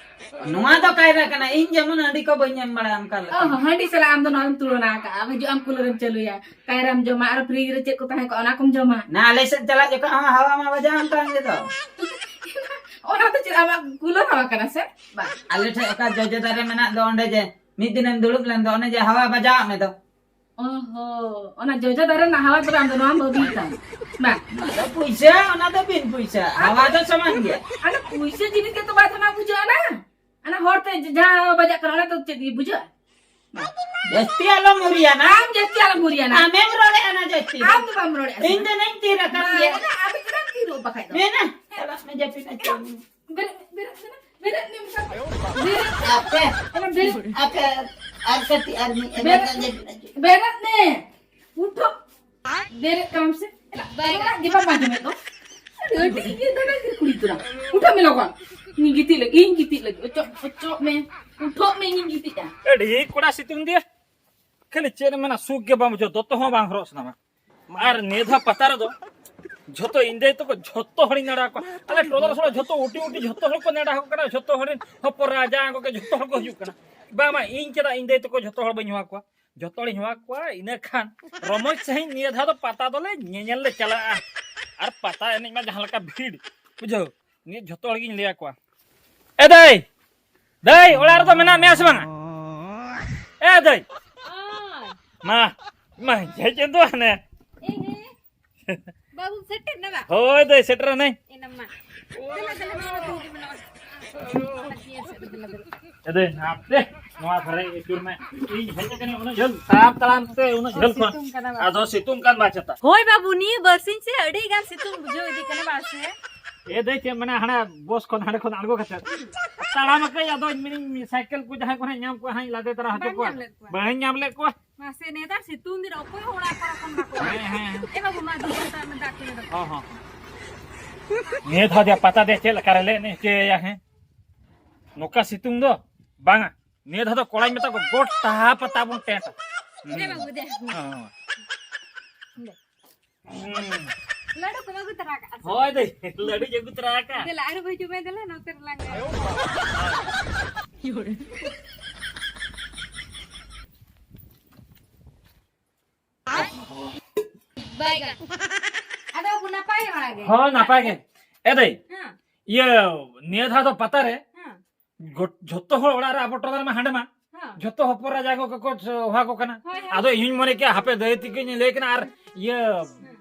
ᱱᱚᱣᱟ ᱫᱚ ᱠᱟᱭᱨᱟ ᱠᱟᱱᱟ, ᱤᱧ ᱡᱮᱢᱚᱱ ᱦᱟᱺᱰᱤ ᱠᱚ ᱵᱟᱹᱧ ᱮᱢ ᱵᱟᱲᱟ ᱟᱢ ᱠᱟᱱ ᱚ ᱞᱮᱠᱟ᱾ ᱦᱚᱸ, ᱦᱟᱺᱰᱤ ᱥᱟᱞᱟᱜ ᱟᱢ ᱫᱚ ᱱᱚᱣᱟᱢ ᱛᱩᱞᱚᱱᱟ ᱟᱠᱟᱜᱼᱟ, ᱦᱤᱡᱩᱜ ᱟᱢ ᱠᱩᱞᱟᱨᱮᱢ ᱪᱟᱹᱞᱩᱭᱟ, ᱠᱟᱭᱨᱟᱢ ᱡᱚᱢᱟ, ᱟᱨ ᱯᱷᱨᱤᱡᱽ ᱨᱮ ᱪᱮᱫ ᱠᱚ ᱛᱟᱦᱮᱸ ᱠᱚᱜᱼᱟ, ᱚᱱᱟ ᱠᱚᱢ ᱡᱚᱢᱟ᱾ ᱱᱟ, ᱟᱞᱮ ᱥᱮᱫ ᱪᱟᱞᱟᱜ ᱡᱚᱠᱷᱚᱱ ᱦᱚᱸ ᱦᱟᱣᱟ ᱢᱟ ᱵᱟᱡᱟᱣ ᱟᱢ ᱠᱟᱱ ᱜᱮ ᱫᱚ᱾ ᱚᱱᱟ ᱫᱚ ᱪᱮᱫ ᱟᱢᱟᱜ ᱠᱩᱞᱟᱨ ᱦᱟᱣᱟ ᱠᱟᱱᱟ ᱥᱮ? ᱵᱟᱝ᱾ ᱟᱞᱮ ᱴᱷᱮᱡ ᱚᱠᱟ ᱡᱚᱡᱚ ᱫᱟᱨᱮ ᱢᱮᱱᱟᱜ ᱫᱚ, ᱚᱸᱰᱮ ᱡᱮ ᱢᱤᱫ ᱫᱤᱱᱮᱢ ᱫᱩᱲᱩᱵ ᱞᱮᱱ ᱫᱚ, ᱚᱱᱮ ᱡᱮ ᱦᱟᱣᱟ ᱵᱟᱡᱟᱣᱟᱜ ᱢᱮ ᱫᱚ᱾ ᱚ ᱦᱚ, ᱚᱱᱟ ᱡᱚᱡᱚ ᱫᱟᱨᱮ ᱨᱮᱱᱟᱜ ᱦᱟᱣᱟ ᱛᱚᱵᱮ ᱟᱢ ᱫᱚ ᱱᱚᱣᱟᱢ ᱵᱟᱹᱵᱤᱭᱮᱫ ᱛᱟᱢ? ᱵᱟᱝ᱾ ᱚᱱᱟ ᱫᱚ ᱯᱩᱭᱥᱟᱹ, ᱚᱱᱟ ᱫᱚ ᱵᱤᱱ ᱯᱩᱭᱥᱟᱹ᱾ ᱦᱟᱣᱟ ᱫᱚ ᱥᱚᱢᱟᱱ ᱜᱮᱭᱟ᱾ ᱟᱫᱚ ᱯᱩᱭᱥᱟᱹ ᱡᱤᱱᱤᱥ ᱜᱮᱛᱚ ᱵᱟᱭ ᱥᱚᱢᱟᱱ ᱵᱩᱡᱷᱟᱹᱜᱼᱟ ᱱᱟ᱾ ᱚᱱᱟ ᱦᱚᱲ ᱛᱮ ᱡᱟᱦᱟᱸ ᱦᱟᱣᱟ ᱵᱟᱡᱟᱜ ᱠᱟᱱᱟ, ᱚᱱᱟ ᱫᱚ ᱪᱮᱫ ᱜᱮ ᱵᱩᱡᱷᱟᱹᱜᱼᱟ? ᱡᱟᱹᱥᱛᱤ ᱟᱞᱚᱢ ᱦᱩᱨᱤᱭᱟ ᱱᱟ᱾ ᱟᱢ ᱡᱟᱹᱥᱛᱤ ᱟᱞᱚᱢ ᱦᱩᱨᱤᱭᱟ ᱱᱟ᱾ ᱟᱢᱮᱢ ᱨᱚᱲᱮᱜᱼᱟ ᱱᱟ ᱡᱟᱹᱥᱛᱤ ᱫᱚ᱾ ᱟᱢ ᱫᱚ ᱵᱟᱢ ᱨᱚᱲᱮᱜᱼᱟ ᱥᱮ? ᱤᱧ ᱫᱚ ᱱᱟᱧ ᱛᱤᱨ ᱟᱠᱟᱱ ᱵᱟᱝ, ᱜᱮᱭᱟ᱾ ᱟᱢ ᱫᱚ ᱪᱮᱫᱟᱜ ᱛᱤᱨᱚᱜ ᱵᱟᱠᱷᱟᱡ ᱫᱚ? ᱢᱮᱱᱟ, ᱪᱟᱞᱟᱜ ᱢᱮ ᱡᱟᱹᱯᱤᱫ ᱟᱪᱚ᱾ ᱵᱮᱨᱮᱫ, ᱵᱮᱨᱮᱫ, ᱵᱮᱨᱮᱫ, ᱵᱮᱨᱮᱫ ᱢᱮ ᱢᱮᱛᱟ ᱯᱮ᱾ ᱵᱮᱨᱮᱫ᱾ ᱟᱯᱮ, ᱚᱱᱟ ᱵᱮᱨᱮᱫ᱾ ᱟᱯᱮ, ᱟᱨ ᱠᱟᱹᱴᱤᱡ ᱟᱨ ᱢᱤᱫ ᱮᱢᱟ ᱵᱮᱨᱮᱫ᱾ ᱡᱟᱹᱯᱤᱫ ᱟᱪᱚ᱾ ᱵᱮᱨᱮᱫ ᱢᱮ᱾ ᱩᱴᱷᱚᱜ᱾ ᱵᱮᱨᱮᱫ ᱛᱟᱢ ᱥᱮ᱾ ᱵᱟᱭ ᱨᱟᱜ ᱜᱮ ᱵᱟᱢ ᱟᱸᱡᱚᱢᱮᱫ ᱫᱚ᱾ ᱟᱹᱰᱤ ᱤᱭᱟᱹ ᱫᱷᱟᱨᱟ ᱜᱮ ᱠᱩᱲᱤ ᱛᱚᱨᱟ᱾ ᱩᱴᱷᱟᱹᱜ ᱢᱮ ᱞᱚᱜᱚᱱ᱾ ᱤᱧ ᱜᱤᱛᱤᱡ ᱞᱟᱹᱜᱤᱫ, ᱤᱧ ᱜᱤᱛᱤᱡ ᱞᱟᱹᱜᱤᱫ᱾ ᱚᱪᱚᱜ, ᱚᱪᱚᱜ ᱢᱮ᱾ ᱩᱴᱷᱟᱹᱜ ᱢᱮ, ᱤᱧᱤᱧ ᱜᱤᱛᱤᱡᱼᱟ᱾ ᱟᱹᱰᱤ ᱠᱚᱲᱟ ᱥᱤᱛᱩᱝ ᱫᱤᱭᱮ᱾ ᱠᱷᱟᱹᱞᱤ ᱪᱮᱫ ᱮᱢ ᱢᱮᱱᱟ, ᱥᱩᱠ ᱜᱮ ᱵᱟᱢ ᱵᱩᱡᱷᱟᱹᱣᱟ, ᱫᱚᱛᱚ ᱦᱚᱸ ᱵᱟᱝ ᱦᱚᱨᱚᱜ ᱥᱟᱱᱟᱢᱟ᱾ ᱟᱨ ᱱᱤᱭᱟᱹ ᱫᱷᱟᱣ ᱯᱟᱛᱟ ᱨᱮᱫᱚ ᱡᱷᱚᱛᱚ ᱤᱧ ᱫᱟᱹᱭ ᱛᱟᱠᱚ ᱡᱷᱚᱛᱚ ᱦᱚᱲᱤᱧ ᱱᱮᱰᱟ ᱠᱚᱣᱟ᱾ ᱟᱞᱮ ᱴᱚᱞᱟ ᱨᱮ ᱡᱷᱚᱛᱚ ᱩᱴᱤ ᱩᱴᱤ ᱡᱷᱚᱛᱚ ᱦᱚᱲ ᱠᱚ ᱱᱮᱰᱟ ᱟᱠᱚ ᱠᱟᱱᱟ, ᱡᱷᱚᱛᱚ ᱦᱚᱲ ᱨᱮᱱ ᱦᱚᱯᱚᱱ ᱨᱟᱡᱟ ᱠᱚᱜᱮ ᱡᱷᱚᱛᱚ ᱦᱚᱲ ᱠᱚ ᱦᱤᱡᱩᱜ ᱠᱟᱱᱟ᱾ ᱵᱟᱝ, ᱵᱟᱝ, ᱤᱧ ᱪᱮᱫᱟᱜ ᱤᱧ ᱫᱟᱹᱭ ᱛᱟᱠᱚ ᱡᱷᱚᱛᱚ ᱦᱚᱲ ᱵᱟᱹᱧ ᱦᱚᱦᱚ ᱟᱠᱚᱣᱟ? ᱡᱷᱚᱛᱚ ᱦᱚᱲᱤᱧ ᱦᱚᱦᱚ ᱟᱠᱚᱣᱟ, ᱤᱱᱟᱹ ᱠᱷᱟᱱ ᱨᱚᱢᱚᱡᱽ ᱥᱟᱺᱦᱤᱡ ᱱᱤᱭᱟᱹ ᱫᱷᱟᱣ ᱫᱚ ᱯᱟᱛᱟ ᱫᱚᱞᱮ ᱧᱮᱧᱮᱞ ᱞᱮ ᱪᱟᱞᱟᱜᱼᱟ᱾ ᱟᱨ ᱯᱟᱛᱟ ᱮᱱᱮᱡ ᱢᱟ ᱡᱟᱦᱟᱸ ᱞᱮᱠᱟ ᱵᱷᱤᱲ, ᱵᱩᱡᱷᱟᱹᱣ᱾ ᱱᱤᱭᱟᱹ ᱡᱷᱚᱛᱚ ᱦᱚᱲ ᱜᱤᱧ ᱞᱟᱹᱭ ᱟᱠᱚᱣᱟ, "ᱮ ᱫᱟᱹᱭ, ᱫᱟᱹᱭ, ᱚᱲᱟᱜ ᱨᱮᱫᱚ ᱢᱮᱱᱟᱜ ᱢᱮᱭᱟ ᱥᱮ ᱵᱟᱝᱟ? ᱮ ᱫᱟᱹᱭ, ᱢᱟ, ᱢᱟ, ᱦᱮᱡ ᱮᱱ ᱫᱚ ᱦᱟᱱᱮ᱾" ᱵᱟᱹᱵᱩ ᱥᱮᱴᱮᱨ ᱱᱟ ᱵᱟ? ᱦᱳᱭ ᱫᱟᱹᱭ, ᱥᱮᱴᱮᱨ ᱮᱱᱟᱹᱧ᱾ ᱮᱱᱟᱢ ᱢᱟ᱾ ᱫᱮᱞᱟ, ᱫᱮᱞᱟ, ᱢᱟ, ᱫᱩᱲᱩᱵ ᱢᱮ, ᱱᱚᱣᱟ᱾ ᱫᱮᱞᱟ, ᱫᱮᱞᱟ᱾ ᱮ ᱫᱟᱹᱭ, ᱦᱟᱯᱮ, ᱱᱚᱣᱟ ᱫᱷᱟᱨᱮ ᱟᱹᱪᱩᱨ ᱢᱮ᱾ ᱤᱧ ᱦᱮᱡ ᱟᱠᱟᱱᱟᱹᱧ ᱩᱱᱟᱹᱜ ᱡᱷᱟᱹᱞ, ᱛᱟᱲᱟᱢ ᱛᱟᱲᱟᱢ ᱛᱮ ᱩᱱᱟᱹᱜ ᱡᱷᱟᱹᱞ ᱠᱷᱚᱱ᱾ ᱥᱤᱛᱩᱝ ᱠᱟᱱᱟ ᱵᱟ? ᱟᱫᱚ ᱥᱤᱛᱩᱝ ᱠᱟᱱ ᱵᱟ ᱪᱮᱛᱟ? ᱦᱳᱭ ᱵᱟᱹᱵᱩ, ᱱᱤᱭᱟᱹ ᱵᱟᱨᱥᱤᱧ ᱥᱮ ᱟᱹᱰᱤ ᱜᱟᱱ ᱥᱤᱛᱩᱝ ᱵᱩᱡᱷᱟᱹᱣ ᱤᱫᱤᱜ ᱠᱟᱱᱟ ᱵᱟ ᱥᱮ? ᱮ ᱫᱟᱹᱭ, ᱪᱮᱫ ᱢᱮᱱᱟ, ᱦᱟᱱᱟ ᱵᱚᱥ ᱠᱷᱚᱱ, ᱦᱟᱸᱰᱮ ᱠᱷᱚᱱ ᱟᱬᱜᱚ ᱠᱟᱛᱮ ᱛᱟᱲᱟᱢ ᱟᱠᱟᱫᱟᱹᱧ, ᱟᱫᱚᱧ ᱢᱮᱱᱟᱹᱧ ᱥᱟᱭᱠᱮᱞ ᱠᱚ ᱡᱟᱦᱟᱸᱭ ᱠᱚ ᱦᱟᱸᱜ ᱧᱟᱢ ᱠᱚᱣᱟ ᱦᱟᱸᱜ ᱤᱧ ᱞᱟᱫᱮ ᱛᱟᱨᱟ ᱦᱚᱪᱚ ᱵᱟᱢ ᱠᱚᱣᱟ᱾ ᱧᱟᱢ ᱞᱮᱫ ᱠᱚᱣᱟ? ᱵᱟᱹᱧ ᱧᱟᱢ ᱞᱮᱫ ᱠᱚᱣᱟ᱾ ᱢᱟᱥᱮ, ᱱᱮᱛᱟᱨ ᱥᱤᱛᱩᱝ ᱫᱤᱱ ᱚᱠᱚᱭ ᱦᱚᱸ ᱚᱲᱟᱜ ᱠᱚᱨᱮ ᱠᱷᱚᱱ ᱵᱟᱠᱚ ᱦᱮᱸ, ᱦᱮᱸ᱾ ᱮ ᱵᱟᱹᱵᱩ, ᱢᱟ ᱫᱩ ᱜᱷᱚᱱᱴᱟ ᱢᱮ ᱫᱟᱜ ᱠᱚ ᱧᱩ ᱫᱚ᱾ ᱦᱚᱸ, ᱦᱚᱸ᱾ ᱱᱤᱭᱟᱹ ᱫᱷᱟᱣ ᱫᱚ ᱯᱟᱛᱟ ᱫᱚ ᱪᱮᱫ ᱞᱮᱠᱟ ᱨᱮᱞᱮ ᱮᱱᱮᱡ ᱦᱚᱪᱚᱭᱮᱭᱟ, ᱦᱮᱸ? ᱱᱚᱝᱠᱟ ᱥᱤᱛᱩᱝ ᱫᱚ ᱵᱟᱝᱟ᱾ ᱱᱤᱭᱟᱹ ᱫᱷᱟᱣ ᱫᱚ ᱠᱚᱲᱟᱧ ᱢᱮᱛᱟ ᱠᱚ, ᱜᱚᱴᱟ ᱯᱟᱛᱟ ᱵᱚᱱ ᱴᱮᱸᱴᱟ᱾ ᱫᱮ ᱵᱟᱹᱵᱩ, ᱫᱮ᱾ ᱦᱚᱸ, ᱦᱚᱸ᱾ ᱫᱮ᱾ ᱦᱩᱸ᱾ ᱞᱟᱹᱰᱩ ᱠᱚᱢ ᱟᱹᱜᱩ ᱛᱚᱨᱟ ᱠᱟᱜᱼᱟ ᱥᱮ? ᱦᱳᱭ ᱫᱟᱹᱭ, ᱞᱟᱹᱰᱩᱧ ᱟᱹᱜᱩ ᱛᱚᱨᱟ ᱟᱠᱟᱫᱼᱟ᱾ ᱫᱮᱞᱟ, ᱟᱹᱨᱩᱵ ᱦᱤᱡᱩᱜ ᱢᱮ, ᱫᱮᱞᱟ, ᱱᱚᱛᱮ ᱨᱮᱞᱟᱝ ᱵᱟᱭᱜᱟᱱ᱾ ᱟᱫᱚ ᱵᱟᱹᱵᱩ ᱱᱟᱯᱟᱭ ᱵᱟᱲᱟ ᱜᱮ? ᱦᱚᱸ, ᱱᱟᱯᱟᱭ ᱜᱮ᱾ ᱮ ᱫᱟᱹᱭ, ᱦᱮᱸ᱾ ᱤᱭᱟᱹ, ᱱᱤᱭᱟᱹ ᱫᱷᱟᱣ ᱫᱚ ᱯᱟᱛᱟ ᱨᱮ ᱦᱮᱸ᱾ ᱜᱚᱴ-, ᱡᱷᱚᱛᱚ ᱦᱚᱲ ᱚᱲᱟᱜ ᱨᱮ ᱟᱵᱚ ᱴᱚᱞᱟ ᱨᱮᱢᱟ ᱦᱟᱸᱰᱮ ᱢᱟ ᱦᱮᱸ᱾ ᱡᱷᱚᱛᱚ ᱦᱚᱯᱚᱱ ᱨᱟᱡᱟ ᱠᱚ ᱠᱚ ᱦᱚᱦᱚ ᱟᱠᱚ ᱠᱟᱱᱟ᱾ ᱦᱳᱭ, ᱦᱳᱭ᱾ ᱟᱫᱚ ᱤᱧ ᱢᱚᱱᱮ ᱠᱮᱜᱼᱟ, ᱦᱟᱯᱮ ᱫᱟᱹᱭ ᱛᱤᱠᱤᱱ ᱞᱟᱹᱭ ᱠᱟᱱᱟ, ᱟᱨ ᱤᱭᱟᱹ, ᱦᱮᱸ᱾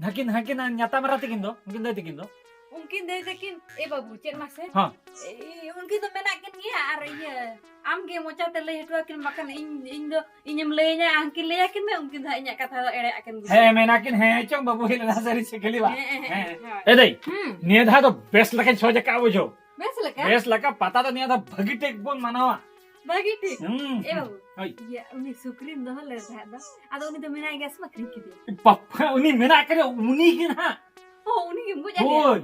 ᱱᱟᱹᱠᱤᱱ, ᱦᱟᱹᱠᱤᱱ ᱧᱟᱛᱟᱢ ᱮᱨᱟ ᱛᱤᱠᱤᱱ ᱫᱚ, ᱩᱱᱠᱤᱱ ᱫᱟᱹᱭ ᱛᱤᱠᱤᱱ ᱫᱚ᱾ ᱩᱱᱠᱤᱱ ᱫᱟᱹᱭ ᱛᱟᱹᱠᱤᱱ, ᱮ ᱵᱟᱹᱵᱩ, ᱪᱮᱫ ᱢᱟᱥᱮ? ᱦᱚᱸ᱾ ᱮ, ᱩᱱᱠᱤᱱ ᱫᱚ ᱢᱮᱱᱟᱜ ᱠᱤᱱ ᱜᱮᱭᱟ, ᱟᱨ ᱤᱭᱟᱹ, ᱟᱢ ᱜᱮ ᱢᱚᱪᱟ ᱛᱮ ᱞᱟᱹᱭ ᱦᱚᱴᱚ ᱟᱹᱠᱤᱱ, ᱵᱟᱠᱷᱟᱱ ᱤᱧ, ᱤᱧ ᱫᱚ, ᱤᱧᱮᱢ ᱞᱟᱹᱭᱟᱹᱧᱟ, ᱩᱱᱠᱤᱱ ᱞᱟᱹᱭ ᱟᱹᱠᱤᱱ ᱢᱮ, ᱩᱱᱠᱤᱱ ᱫᱚ ᱦᱟᱸᱜ ᱤᱧᱟᱹᱜ ᱠᱟᱛᱷᱟ ᱫᱚ ᱮᱲᱮ ᱟᱹᱠᱤᱱ ᱜᱮ᱾ ᱦᱮᱸ, ᱢᱮᱱᱟ ᱠᱤᱱ ᱦᱮᱸ ᱪᱚᱝ ᱵᱟᱹᱵᱩ, ᱦᱮᱡ ᱞᱮᱱᱟ ᱥᱟᱹᱨᱤ ᱥᱮ ᱠᱷᱟᱹᱞᱤ ᱵᱟᱝ? ᱦᱮᱸ, ᱦᱮᱸ, ᱦᱮᱸ᱾ ᱦᱳᱭ᱾ ᱮ ᱫᱟᱹᱭ, ᱦᱩᱸ᱾ ᱱᱤᱭᱟᱹ ᱫᱷᱟᱣ ᱫᱚ ᱵᱮᱥ ᱞᱮᱠᱟᱧ ᱥᱚᱡᱽ ᱟᱠᱟᱫ ᱵᱩᱡᱷᱟᱹᱣ᱾ ᱵᱮᱥ ᱞᱮᱠᱟ? ᱵᱮᱥ ᱞᱮᱠᱟ ᱯᱟᱛᱟ ᱫᱚ ᱱᱤᱭᱟᱹ ᱫᱷᱟᱣ ᱵᱷᱟᱹᱜᱤ ᱴᱷᱤᱠ ᱵᱚᱱ ᱢᱟᱱᱟᱣᱟ᱾ ᱵᱷᱟᱹᱜᱤ ᱴᱷᱤᱠ? ᱦᱩᱸ᱾ ᱮ ᱵᱟᱹᱵᱩ, ᱦᱳᱭ᱾ ᱤᱭᱟᱹ, ᱩᱱᱤ ᱥᱩᱠᱨᱤᱢ ᱫᱚᱦᱚ ᱞᱮᱫᱮ ᱛᱟᱦᱮᱸᱫ ᱫᱚ, ᱟᱫᱚ ᱩᱱᱤ ᱫᱚ ᱢᱮᱱᱟᱭ ᱜᱮᱭᱟ ᱥᱮ ᱟᱹᱠᱷᱨᱤᱧ ᱠᱮᱫᱮᱭᱟ? ᱵᱟᱯᱟ, ᱩᱱᱤ ᱢᱮᱱᱟᱜ ᱠᱟᱫᱮ, ᱩᱱᱤ ᱜᱮ ᱱᱟᱦᱟᱜ᱾ ᱚ, ᱩᱱᱤ ᱜᱮᱢ ᱜᱚᱡ ᱟᱫᱮᱭᱟ? ᱦᱳᱭ᱾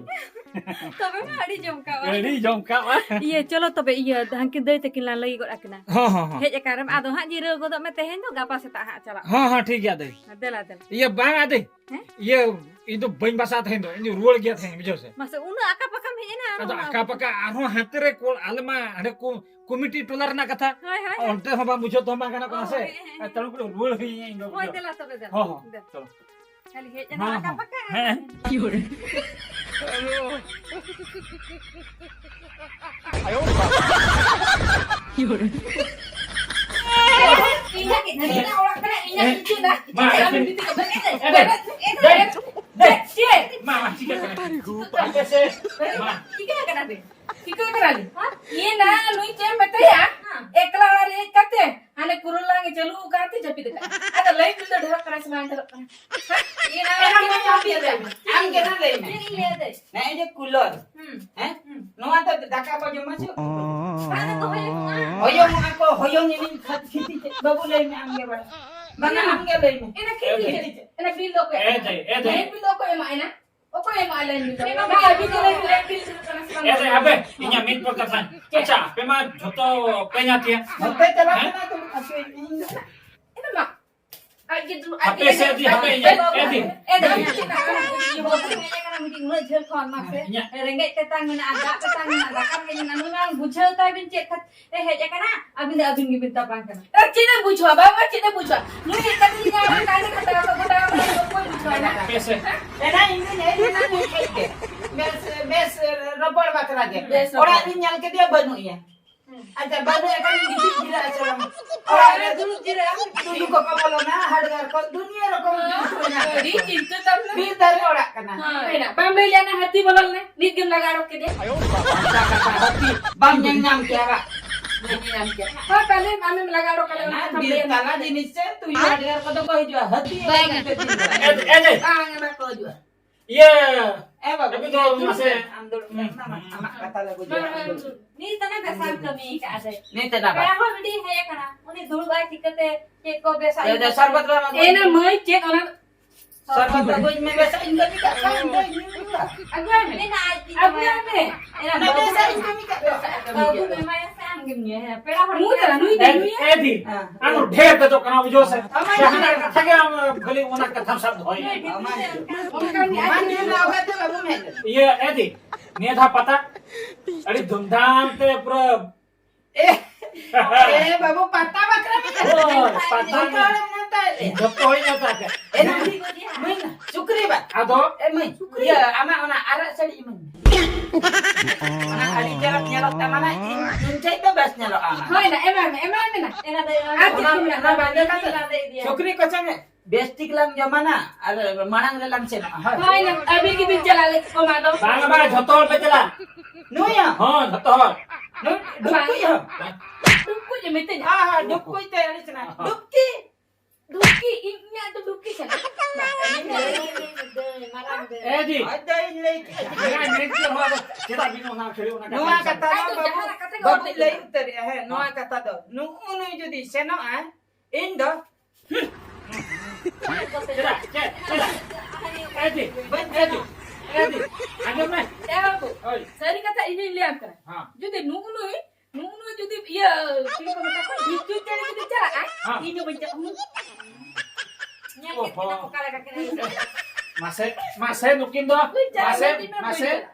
ᱛᱚᱵᱮ ᱢᱟ ᱟᱹᱰᱤ ᱡᱚᱢᱠᱟᱣᱟ᱾ ᱟᱹᱰᱤ ᱡᱚᱢᱠᱟᱣᱟ᱾ ᱤᱭᱟᱹ, ᱪᱚᱞᱚ ᱛᱚᱵᱮ, ᱤᱭᱟᱹ, ᱦᱟᱱᱠᱤᱱ ᱫᱟᱹᱭ ᱛᱟᱹᱠᱤᱱ ᱞᱟᱝ ᱞᱟᱹᱭ ᱜᱚᱫ ᱟᱹᱠᱤᱱᱟ᱾ ᱦᱚᱸ, ᱦᱚᱸ, ᱦᱚᱸ᱾ ᱦᱮᱡ ᱟᱠᱟᱱ ᱨᱮᱢ, ᱟᱫᱚ ᱦᱟᱸᱜ ᱡᱤᱨᱟᱹᱣ ᱜᱚᱫᱚᱜ ᱢᱮ ᱛᱮᱦᱮᱧ ᱫᱚ, ᱜᱟᱯᱟ ᱥᱮᱛᱟᱜ ᱦᱟᱸᱜ ᱪᱟᱞᱟᱜ ᱢᱮ᱾ ᱦᱚᱸ, ᱦᱚᱸ, ᱴᱷᱤᱠ ᱜᱮᱭᱟ ᱫᱟᱹᱭ᱾ ᱫᱮᱞᱟ, ᱫᱮᱞᱟ᱾ ᱤᱭᱟᱹ, ᱵᱟᱝ ᱟ ᱫᱟᱹᱭ᱾ ᱦᱮᱸ? ᱤᱭᱟᱹ, ᱤᱧ ᱫᱚ ᱵᱟᱹᱧ ᱵᱟᱥᱟ ᱛᱮᱦᱮᱧ ᱫᱚ, ᱤᱧ ᱫᱚ ᱨᱩᱣᱟᱹᱲ ᱜᱮᱭᱟ ᱛᱮᱦᱮᱧ, ᱵᱩᱡᱷᱟᱹᱣ ᱥᱮ᱾ ᱢᱟᱥᱮ, ᱩᱱᱟᱹᱜ ᱟᱠᱟ ᱯᱟᱠᱟᱢ ᱦᱮᱡ ᱮᱱᱟ ᱟᱢ ᱟᱫᱚ ᱦᱚᱸ? ᱟᱠᱟ ᱯᱟᱠᱟ ᱟᱨᱦᱚᱸ ᱦᱟᱱᱛᱮ ᱨᱮ ᱠᱚ, ᱟᱞᱮ ᱢᱟ ᱦᱟᱸᱰᱮ ᱠᱚ, ᱠᱚᱢᱤᱴᱤ ᱴᱚᱞᱟ ᱨᱮᱱᱟᱜ ᱠᱟᱛᱷᱟ᱾ ᱦᱳᱭ, ᱦᱳᱭ, ᱦᱳᱭ᱾ ᱚᱱᱛᱮ ᱦᱚᱸ ᱵᱟᱝ ᱵᱩᱡᱷᱟᱹᱣ ᱛᱟᱢᱟ ᱠᱟᱱᱟ ᱠᱚ ᱚ, ᱥᱮ᱾ ᱦᱮᱸ, ᱦᱮᱸ, ᱦᱮᱸ᱾ ᱛᱟᱲᱟᱢ ᱠᱚ ᱨᱩᱣᱟᱹᱲ ᱦᱩᱭ ᱤᱧ ᱫᱚ, ᱦᱳᱭ, ᱵᱩᱡᱷᱟᱹᱣ᱾ ᱫᱮᱞᱟ ᱛᱚᱵᱮ, ᱫᱮᱞᱟ᱾ ᱦᱚᱸ, ᱦᱚᱸ, ᱫᱮᱞᱟ᱾ ᱪᱚᱞᱚ᱾ ᱦᱮᱡ ᱮᱱᱟ ᱦᱮᱸ, ᱨᱟᱠᱟᱵ ᱦᱮᱸ᱾ ᱟᱠᱟᱫ᱾ ᱦᱮᱸ᱾ ᱤᱧᱟᱹᱜ ᱜᱮ, ᱤᱧᱟᱹᱜ ᱚᱲᱟᱜ ᱠᱟᱱᱟ, ᱤᱧᱟᱹᱜ ᱜᱮ ᱪᱮᱫ ᱫᱟ? ᱢᱟ, ᱟᱢ ᱤᱥᱤᱱ᱾ ᱡᱩᱫᱤ ᱠᱚ ᱵᱮᱨᱮᱫ ᱮᱫ, ᱮ, ᱫᱮ, ᱵᱮᱨᱮᱫ ᱮᱫ, ᱫᱮ, ᱪᱮᱫ? ᱢᱟ, ᱢᱟ, ᱪᱤᱠᱟᱹᱜ ᱠᱟᱱᱟ? ᱦᱟᱯᱮ ᱥᱮ, ᱢᱟ᱾ ᱪᱤᱠᱟᱹ ᱠᱟᱱᱟ ᱵᱮᱱ? ᱪᱤᱠᱟᱹ ᱠᱟᱱᱟ ᱞᱤᱧ? ᱦᱮᱸ? ᱤᱭᱟᱹ ᱱᱟ, ᱱᱩᱭ ᱪᱮᱫ ᱮᱢ ᱢᱮᱛᱟᱭᱟ? ᱦᱮᱸ᱾ ᱮᱠᱞᱟ ᱚᱲᱟᱜ ᱨᱮ ᱦᱮᱡ ᱠᱟᱛᱮ, ᱦᱟᱱᱮ ᱠᱩᱨᱩᱞ ᱞᱟᱝ ᱮ ᱪᱟᱹᱞᱩ ᱟᱠᱟᱫ ᱛᱮ ᱡᱟᱹᱯᱤᱫ ᱟᱠᱟᱫ᱾ ᱟᱫᱚ ᱞᱟᱭᱤᱴ ᱵᱤᱞ ᱫᱚ ᱰᱷᱮᱨᱚᱜ ᱠᱟᱱᱟ ᱥᱮ ᱵᱟᱝ ᱰᱷᱮᱨᱚᱜ ᱠᱟᱱᱟ? ᱦᱮᱸ? ᱤᱭᱟᱹ ᱱᱟ, ᱮᱱᱟ ᱟᱢ ᱢᱟ ᱪᱮᱫ ᱮᱢ ᱞᱟᱹᱭ ᱢᱮ? ᱟᱢ ᱜᱮ ᱱᱟ ᱞᱟᱹᱭ ᱢᱮ᱾ ᱪᱮᱫ ᱤᱧ ᱞᱟᱹᱭᱟ ᱫᱟᱹᱭ? ᱱᱮᱜᱼᱮ ᱡᱮ ᱠᱩᱞᱚᱨ, ᱦᱩᱸ᱾ ᱦᱮᱸ? ᱦᱩᱸ᱾ ᱱᱚᱣᱟ ᱫᱚ ᱫᱟᱠᱟ ᱠᱚ ᱡᱚᱢᱟ ᱪᱮ? ᱵᱟᱝ, ᱟᱫᱚ ᱦᱩᱭᱩᱜᱼᱟ᱾ ᱦᱚᱭᱚᱝᱚᱜᱼᱟ ᱠᱚ, ᱦᱚᱭᱚᱝ ᱤᱧ ᱠᱷᱟᱹᱛ ᱠᱷᱤᱛᱤ ᱪᱮᱫ? ᱵᱟᱹᱵᱩ ᱞᱟᱹᱭ ᱢᱮ, ᱟᱢ ᱜᱮ ᱵᱟᱲᱟᱭ᱾ ᱵᱟᱝᱟ, ᱟᱢ ᱜᱮ ᱞᱟᱹᱭ ᱢᱮ᱾ ᱮᱱᱟ ᱠᱷᱤᱛᱤ ᱪᱮᱫ? ᱮᱱᱟ ᱵᱤᱞ ᱫᱚ ᱚᱠᱚᱭ ᱮ ᱮᱢᱟ? ᱫᱟᱹᱭ, ᱮ ᱫᱟᱹᱭ᱾ ᱞᱟᱭᱤᱴ ᱵᱤᱞ ᱫᱚ ᱚᱠᱚᱭ ᱮᱢᱟ ᱮᱱᱟ? ᱚᱠᱚᱭ ᱮᱢᱟ ᱞᱟᱭᱤᱴ ᱵᱤᱞ ᱫᱚ? ᱮ ᱵᱟᱵᱟ, ᱟᱹᱵᱤᱱ ᱫᱚ ᱞᱟᱭᱤᱴ ᱵᱤᱞ ᱦᱤᱡᱩᱜ ᱠᱟᱱᱟ ᱥᱮ ᱵᱟᱝ? ᱮ ᱫᱟᱹᱭ, ᱟᱵᱮ, ᱤᱧᱟᱹᱜ ᱢᱤᱫ ᱵᱟᱨ ᱠᱟᱛᱷᱟ᱾ ᱪᱮᱫ? ᱟᱪᱪᱷᱟ, ᱟᱯᱮ ᱢᱟ ᱡᱷᱚᱛᱚ ᱯᱮ ᱧᱟᱛᱤᱭᱟ᱾ ᱱᱚᱛᱮ ᱪᱟᱞᱟᱜ ᱦᱮᱸ? ᱠᱟᱱᱟ ᱛᱚ, ᱟᱯᱮ ᱤᱧ ᱫᱚ᱾ ᱮᱱᱟ ᱢᱟ, ᱟᱡ ᱜᱮ ᱫᱩᱲᱩᱵ, ᱟᱡ ᱦᱟᱯᱮ ᱜᱮ ᱥᱮ, ᱫᱩᱲᱩᱵ, ᱦᱟᱯᱮ, ᱤᱧ, ᱟᱡ ᱮ ᱫᱤ, ᱮ ᱫᱤ᱾ ᱟᱡ ᱜᱮ ᱫᱩᱲᱩᱵ᱾ ᱤᱭᱟᱹ ᱵᱟᱹᱵᱩ ᱦᱮᱡ ᱟᱠᱟᱱᱟ ᱢᱤᱫᱴᱤᱡ ᱩᱱᱟᱹᱜ ᱡᱷᱟᱹᱞ ᱠᱷᱚᱱ, ᱢᱟᱥᱮ᱾ ᱤᱧᱟᱹᱜ ᱨᱮᱸᱜᱮᱡ ᱛᱮᱛᱟᱝ ᱢᱮᱱᱟᱜᱼᱟ, ᱫᱟᱜ ᱛᱮᱛᱟᱝ ᱢᱮᱱᱟᱜᱼᱟ, ᱫᱟᱠᱟ ᱨᱮᱸᱜᱮᱡ ᱢᱮᱱᱟᱜᱼᱟ, ᱱᱩᱱᱟᱹᱜ ᱵᱩᱡᱷᱟᱹᱣ ᱛᱟᱭ ᱵᱤᱱ ᱪᱮᱫ ᱠᱷᱟᱹᱛᱤᱨ ᱮ ᱦᱮᱡ ᱟᱠᱟᱱᱟ, ᱟᱹᱵᱤᱱ ᱫᱚ ᱟᱹᱵᱤᱱ ᱜᱮᱵᱤᱱ ᱛᱟᱯᱟᱢ ᱠᱟᱱᱟ᱾ ᱟᱨ ᱪᱮᱫ ᱮ ᱵᱩᱡᱷᱟᱹᱣᱟ, ᱵᱟᱵᱟ ᱪᱮᱫ ᱮ ᱵᱩᱡᱷᱟᱹᱣᱟ? ᱱᱩᱭ ᱦᱮᱡ ᱠᱟᱛᱮ ᱤᱧ ᱟᱲᱟᱜ ᱠᱟᱜ ᱠᱟᱛᱮ ᱟᱫᱚ ᱜᱚᱴᱟ ᱟᱢ ᱫᱚ ᱚᱠᱚᱭ ᱵᱩᱡᱷᱟᱹᱣᱟ ᱱᱟ? ᱦᱟᱯᱮ ᱥᱮ᱾ ᱮᱱᱟ ᱤᱧ ᱫᱚᱧ ᱦᱮᱡ ᱞᱮᱱᱟ ᱱᱩᱭ ᱴᱷᱮᱡ ᱜᱮ᱾ ᱵᱮᱥ, ᱵᱮᱥ ᱨᱚᱯᱚᱲ ᱵᱟᱠᱷᱨᱟ ᱜᱮ᱾ ᱵᱮᱥ ᱨᱚᱯᱚᱲ᱾ ᱚᱲᱟᱜ ᱨᱤᱧ ᱧᱮᱞ ᱠᱮᱫᱮᱭᱟ, ᱵᱟᱹᱱᱩᱜ ᱮᱭᱟ᱾ ᱦᱩᱸ᱾ ᱟᱪᱪᱷᱟ, ᱵᱟᱹᱱᱩᱜ ᱮ ᱠᱷᱟᱱ ᱜᱤᱛᱤᱡ ᱡᱤᱨᱟᱹᱜ ᱟᱪᱮ ᱵᱟᱝ? ᱚᱲᱟᱜ ᱨᱮ ᱫᱩᱲᱩᱵ ᱡᱤᱨᱟᱹᱜ ᱟᱢ᱾ ᱛᱩᱭᱩ ᱠᱚᱠᱚ ᱵᱚᱞᱚᱱᱟ, ᱦᱟᱰᱜᱟᱨ ᱠᱚ, ᱫᱩᱱᱤᱭᱟᱹ ᱨᱚᱠᱚᱢ ᱡᱤᱱᱤᱥ ᱢᱮᱱᱟᱜ ᱟᱹᱰᱤ ᱛᱟᱠᱚᱣᱟ᱾ ᱪᱤᱱᱛᱟᱹ ᱛᱟᱢ ᱱᱟ᱾ ᱵᱤᱨ ᱫᱷᱟᱨᱮ ᱚᱲᱟᱜ ᱠᱟᱱᱟ᱾ ᱦᱳᱭ᱾ ᱦᱮᱸ, ᱵᱟᱢ ᱞᱟᱹᱭ ᱞᱮᱭᱟ ᱱᱟ, ᱦᱟᱹᱛᱤ ᱵᱚᱞᱚ ᱞᱮᱱᱟ, ᱱᱤᱛ ᱜᱮᱢ ᱞᱟᱜᱟ ᱚᱰᱚᱠ ᱠᱮᱫᱮᱭᱟ᱾ ᱦᱟᱹᱛᱤ ᱵᱟᱢ ᱧᱮᱞ ᱧᱟᱢ ᱠᱮᱭᱟ ᱵᱟ? ᱵᱟᱹᱧ ᱧᱮᱞ ᱧᱟᱢ ᱠᱮᱭᱟ᱾ ᱦᱳᱭ, ᱯᱟᱞᱮ ᱟᱢᱮᱢ ᱞᱟᱜᱟ ᱚᱰᱚᱠ ᱠᱟᱞᱮ, ᱚᱱᱟ ᱚᱱᱟ ᱠᱟᱛᱷᱟᱢ ᱵᱤᱨ ᱞᱟᱹᱭᱟ᱾ ᱛᱟᱞᱟ ᱡᱤᱱᱤᱥ ᱥᱮ ᱛᱩᱭᱩ ᱦᱟᱰᱜᱟᱨ ᱠᱚᱫᱚ ᱠᱚ ᱦᱤᱡᱩᱜᱼᱟ, ᱦᱟᱹᱛᱤ ᱵᱟᱝ᱾ ᱦᱮᱡ ᱠᱟᱛᱮ ᱪᱮᱫ ᱞᱮᱠᱟ? ᱮ, ᱮ, ᱮ᱾ ᱵᱟᱝ, ᱵᱟᱠᱚ ᱦᱤᱡᱩᱜᱼᱟ᱾ ᱤᱭᱟᱹ, ᱮ ᱵᱟᱵᱟ, ᱟᱹᱵᱤᱱ ᱫᱚ ᱫᱩᱲᱩᱵ ᱢᱟᱥᱮ ᱢᱮ᱾ ᱟᱢ ᱫᱩᱲᱩᱵ ᱢᱮ᱾ ᱦᱩᱸ, ᱢᱟ, ᱢᱟ, ᱦᱩᱸ᱾ ᱟᱢᱟᱜ ᱠᱟᱛᱷᱟ ᱞᱮ ᱵᱩᱡᱷᱟᱹᱣᱟ, ᱢᱟ, ᱟᱢ ᱢᱟ, ᱫᱩᱲᱩᱵ ᱢᱮ᱾ ᱱᱤᱛ ᱚᱱᱟ ᱵᱮᱥᱟᱢ ᱠᱟᱹᱢᱤ ᱟᱠᱟᱫ ᱫᱮ᱾ ᱱᱤᱛ ᱚᱱᱟ ᱵᱟᱝ᱾ ᱯᱮᱲᱟ ᱦᱚᱲ ᱢᱤᱫᱴᱤᱡ ᱦᱮᱡ ᱟᱠᱟᱱᱟ, ᱩᱱᱤ ᱫᱩᱲᱩᱵ ᱟᱭ ᱪᱤᱠᱟᱹᱛᱮ? ᱪᱮᱫ ᱠᱚ ᱵᱮᱥᱟᱜ ᱮ, ᱫᱚ ᱥᱚᱨᱵᱚᱛ ᱵᱟᱝ ᱟᱹᱜᱩ? ᱮ, ᱱᱟ ᱢᱟᱹᱭ, ᱪᱮᱫ ᱚᱱᱟ ᱥᱚᱨᱵᱚᱛ ᱟᱹᱜᱩᱧ ᱢᱮ, ᱵᱮᱥᱟᱜ ᱤᱧ ᱠᱟᱹᱢᱤ ᱠᱟᱜ ᱠᱷᱟᱱ ᱫᱚ ᱤᱧ ᱧᱩᱭᱟ᱾ ᱟᱹᱜᱩᱭ ᱢᱮ᱾ ᱢᱮᱱᱟᱜᱼᱟ, ᱟᱡ ᱛᱮᱜᱮ ᱟᱹᱜᱩᱭ ᱢᱮ᱾ ᱮᱱᱟ ᱚᱱᱟ ᱵᱮᱥᱟᱜ ᱤᱧ ᱠᱟᱹᱢᱤ ᱠᱟᱜ ᱫᱚ᱾ ᱵᱟᱹᱵᱩ ᱮᱢᱟᱭᱟ ᱥᱮ ᱟᱢ ᱜᱮᱢ ᱧᱩᱭᱟ? ᱦᱮᱸ, ᱯᱮᱲᱟ ᱦᱚᱲ ᱱᱩᱭ ᱠᱟᱱᱟ, ᱱᱩᱭ ᱮ, ᱜᱮ ᱧᱩᱭᱟ᱾ ᱮ ᱫᱤ, ᱦᱮᱸ᱾ ᱟᱢ ᱰᱷᱮᱨ ᱫᱚ ᱠᱟᱱᱟ ᱵᱩᱡᱷᱟᱹᱣ ᱥᱮ᱾ ᱟᱢᱟᱜ ᱡᱟᱦᱟᱸᱱᱟᱜ ᱠᱟᱛᱷᱟ ᱜᱮ ᱟᱢ ᱠᱷᱟᱹᱞᱤ ᱚᱱᱟ ᱠᱟᱛᱷᱟᱢ ᱥᱟᱵ ᱫᱚᱦᱚᱭᱟ᱾ ᱦᱮᱸ, ᱚᱱᱠᱟ ᱜᱮ ᱢᱟ ᱟᱡ ᱧᱩ ᱛᱮᱜᱮ ᱞᱟᱜᱟᱣ ᱠᱟᱛᱮ ᱵᱟᱹᱵᱩ ᱢᱮ᱾ ᱤᱭᱟᱹ, ᱮ ᱫᱤ, ᱱᱤᱭᱟᱹ ᱫᱷᱟᱣ ᱯᱟᱛᱟ ᱟᱹᱰᱤ ᱫᱷᱩᱢᱫᱷᱟᱢ ᱛᱮ ᱯᱩᱨᱟᱹ ᱮ, ᱮ ᱵᱟᱹᱵᱩ, ᱯᱟᱛᱟ ᱵᱟᱠᱷᱨᱟ ᱢᱮᱱᱟᱜᱼᱟ᱾ ᱦᱳᱭ, ᱯᱟᱛᱟ ᱡᱚᱛᱚ ᱢᱮᱱᱟᱜᱼᱟ᱾ ᱦᱚᱲᱮᱢ ᱱᱮᱣᱛᱟᱭᱮᱫ ᱞᱮᱭᱟ᱾ ᱡᱚᱛᱚ ᱦᱚᱲᱤᱧ ᱱᱮᱣᱛᱟ ᱠᱮᱫ᱾ ᱮᱱᱟ, ᱤᱢᱟᱹᱧ ᱢᱮ, ᱥᱩᱠᱨᱤ ᱵᱟᱝ᱾ ᱟᱫᱚ? ᱮ ᱢᱟᱹᱭ, ᱥᱩᱠᱨᱤ᱾ ᱤᱭᱟᱹ, ᱟᱢᱟᱜ ᱚᱱᱟ ᱟᱨᱟᱜ ᱥᱟᱹᱲᱤ ᱤᱢᱟᱹᱧ ᱢᱮ᱾ ᱚᱱᱟ ᱟᱹᱰᱤ ᱪᱚᱨᱚᱠ ᱧᱮᱞᱚᱜ ᱛᱟᱢᱟ ᱱᱟ, ᱤᱧ, ᱤᱧ ᱴᱷᱮᱡ ᱫᱚ ᱵᱮᱥ ᱧᱮᱞᱚᱜᱼᱟ ᱚᱱᱟ᱾ ᱦᱳᱭ ᱱᱟ, ᱮᱢᱟᱭ ᱢᱮ, ᱮᱢᱟᱭ ᱢᱮ ᱱᱟ᱾ ᱮᱱᱟ ᱫᱚ ᱮᱢᱟᱭ ᱢᱮ᱾ ᱟᱨ ᱪᱮᱫ ᱠᱚ ᱢᱮᱱᱟᱜᱼᱟ? ᱚᱱᱟ ᱵᱟᱸᱫᱮ ᱠᱟᱛᱮ ᱥᱩᱠᱨᱤ ᱠᱚᱪᱟ ᱢᱮ, ᱵᱮᱥ ᱴᱷᱤᱠ ᱞᱟᱝ ᱡᱚᱢᱟ ᱱᱟ, ᱟᱨ ᱢᱟᱲᱟᱝ ᱨᱮᱞᱟᱝ ᱥᱮᱱᱚᱜᱼᱟ᱾ ᱦᱳᱭ᱾ ᱦᱳᱭ ᱱᱟ, ᱟᱹᱵᱤᱱ ᱜᱮᱵᱤᱱ ᱪᱟᱞᱟᱜ ᱞᱟᱹᱜᱤᱫ ᱠᱚ ᱢᱟ ᱫᱚ᱾ ᱵᱟᱝ, ᱵᱟᱝ, ᱡᱷᱚᱛᱚ ᱦᱚᱲ ᱯᱮ ᱪᱟᱞᱟᱜᱼᱟ᱾ ᱱᱩᱭᱟ? ᱦᱚᱸ, ᱡᱷᱚᱛᱚ ᱦᱚᱲ᱾ ᱱᱩᱭ ᱰᱩᱵᱠᱩᱡ ᱦᱚᱸ? ᱰᱩᱵᱠᱩᱡ ᱮ ᱢᱤᱛᱟᱹᱧᱟ᱾ ᱦᱮᱸ, ᱦᱮᱸ, ᱰᱩᱵᱠᱩᱡ ᱛᱮ ᱟᱹᱲᱤᱥ ᱮᱱᱟ᱾ ᱦᱚᱸ᱾ ᱰᱩᱵᱠᱤ᱾ ᱰᱩᱵᱠᱤ, ᱤᱧ, ᱤᱧᱟᱜ ᱫᱚ ᱰᱩᱵᱠᱤ ᱠᱟᱱᱟ᱾ ᱵᱟᱝ, ᱤᱧ ᱫᱚ ᱢᱟᱨᱟᱝ ᱫᱟᱹᱭ᱾ ᱮ ᱡᱤ᱾ ᱟᱡ ᱫᱚ ᱤᱧ ᱞᱟᱹᱭ ᱠᱮᱫ᱾ ᱦᱮᱸ, ᱢᱮᱱ ᱠᱮᱫ ᱦᱚᱲ ᱫᱚ ᱪᱮᱫᱟᱜ ᱵᱤᱱ ᱚᱱᱟ ᱠᱷᱟᱹᱞᱤ ᱚᱱᱟ ᱠᱟᱛᱷᱟ? ᱱᱚᱣᱟ ᱠᱟᱛᱷᱟ ᱫᱚ ᱟᱡ ᱫᱚ ᱵᱟᱹᱵᱩ, ᱡᱟᱦᱟᱱᱟᱜ ᱠᱟᱛᱷᱟ ᱜᱮ ᱵᱟᱹᱵᱩ ᱵᱟᱭ ᱞᱟᱹᱭ ᱞᱟᱹᱭᱟ᱾ ᱩᱛᱟᱹᱨᱮᱜᱼᱟ, ᱦᱮᱸ, ᱱᱚᱣᱟ ᱦᱮᱸ᱾ ᱠᱟᱛᱷᱟ ᱫᱚ᱾ ᱱᱩᱜᱼᱩ ᱱᱩᱭ ᱡᱩᱫᱤ ᱥᱮᱱᱚᱜᱼᱟᱭ, ᱤᱧ ᱫᱚ ᱪᱮᱫᱟᱜ? ᱪᱮᱫ? ᱪᱮᱫᱟᱜ? ᱮ ᱡᱤ᱾ ᱵᱟᱹᱧ ᱮ ᱡᱤ᱾ ᱥᱮᱱᱚᱜᱼᱟ᱾ ᱮ ᱡᱤ᱾ ᱟᱸᱡᱚᱢ ᱢᱮ᱾ ᱮ ᱵᱟᱹᱵᱩ, ᱦᱳᱭ᱾ ᱥᱟᱹᱨᱤ ᱠᱟᱛᱷᱟ ᱤᱧᱤᱧ ᱞᱟᱹᱭᱟᱢ ᱠᱟᱱᱟ᱾ ᱦᱮᱸ᱾ ᱡᱩᱫᱤ ᱱᱩᱜᱼᱩ ᱱᱩᱭ ᱱᱩᱜᱼᱩ ᱱᱩᱭ ᱡᱩᱫᱤ ᱤᱭᱟᱹ, ᱪᱤᱞᱤ ᱠᱚ ᱢᱮᱛᱟ ᱠᱚᱣᱟ? ᱰᱷᱤᱯᱪᱩᱭ ᱪᱮᱬᱮ ᱡᱩᱫᱤ ᱪᱟᱞᱟᱜᱼᱟᱭ, ᱦᱮᱸ᱾ ᱤᱧ ᱦᱚᱸ ᱵᱟᱹᱧ ᱪᱟᱞᱟᱜᱼᱟ᱾ ᱧᱮᱞ ᱠᱮᱫ ᱠᱤᱱᱟ ᱠᱚ ᱚᱠᱟ ᱞᱮᱠᱟ ᱠᱤᱱ ᱟᱹᱭᱠᱟᱹᱣ ᱫᱟ᱾ ᱢᱟᱥᱮ, ᱢᱟᱥᱮ ᱱᱩᱠᱤᱱ ᱫᱚ, ᱵᱟᱹᱧ ᱪᱟᱞᱟᱜᱼᱟ, ᱢᱟᱥᱮ, ᱤᱧ ᱦᱚᱸ ᱵᱟᱹᱧ ᱢᱟᱥᱮ᱾ ᱪᱟᱞᱟᱜᱼᱟ᱾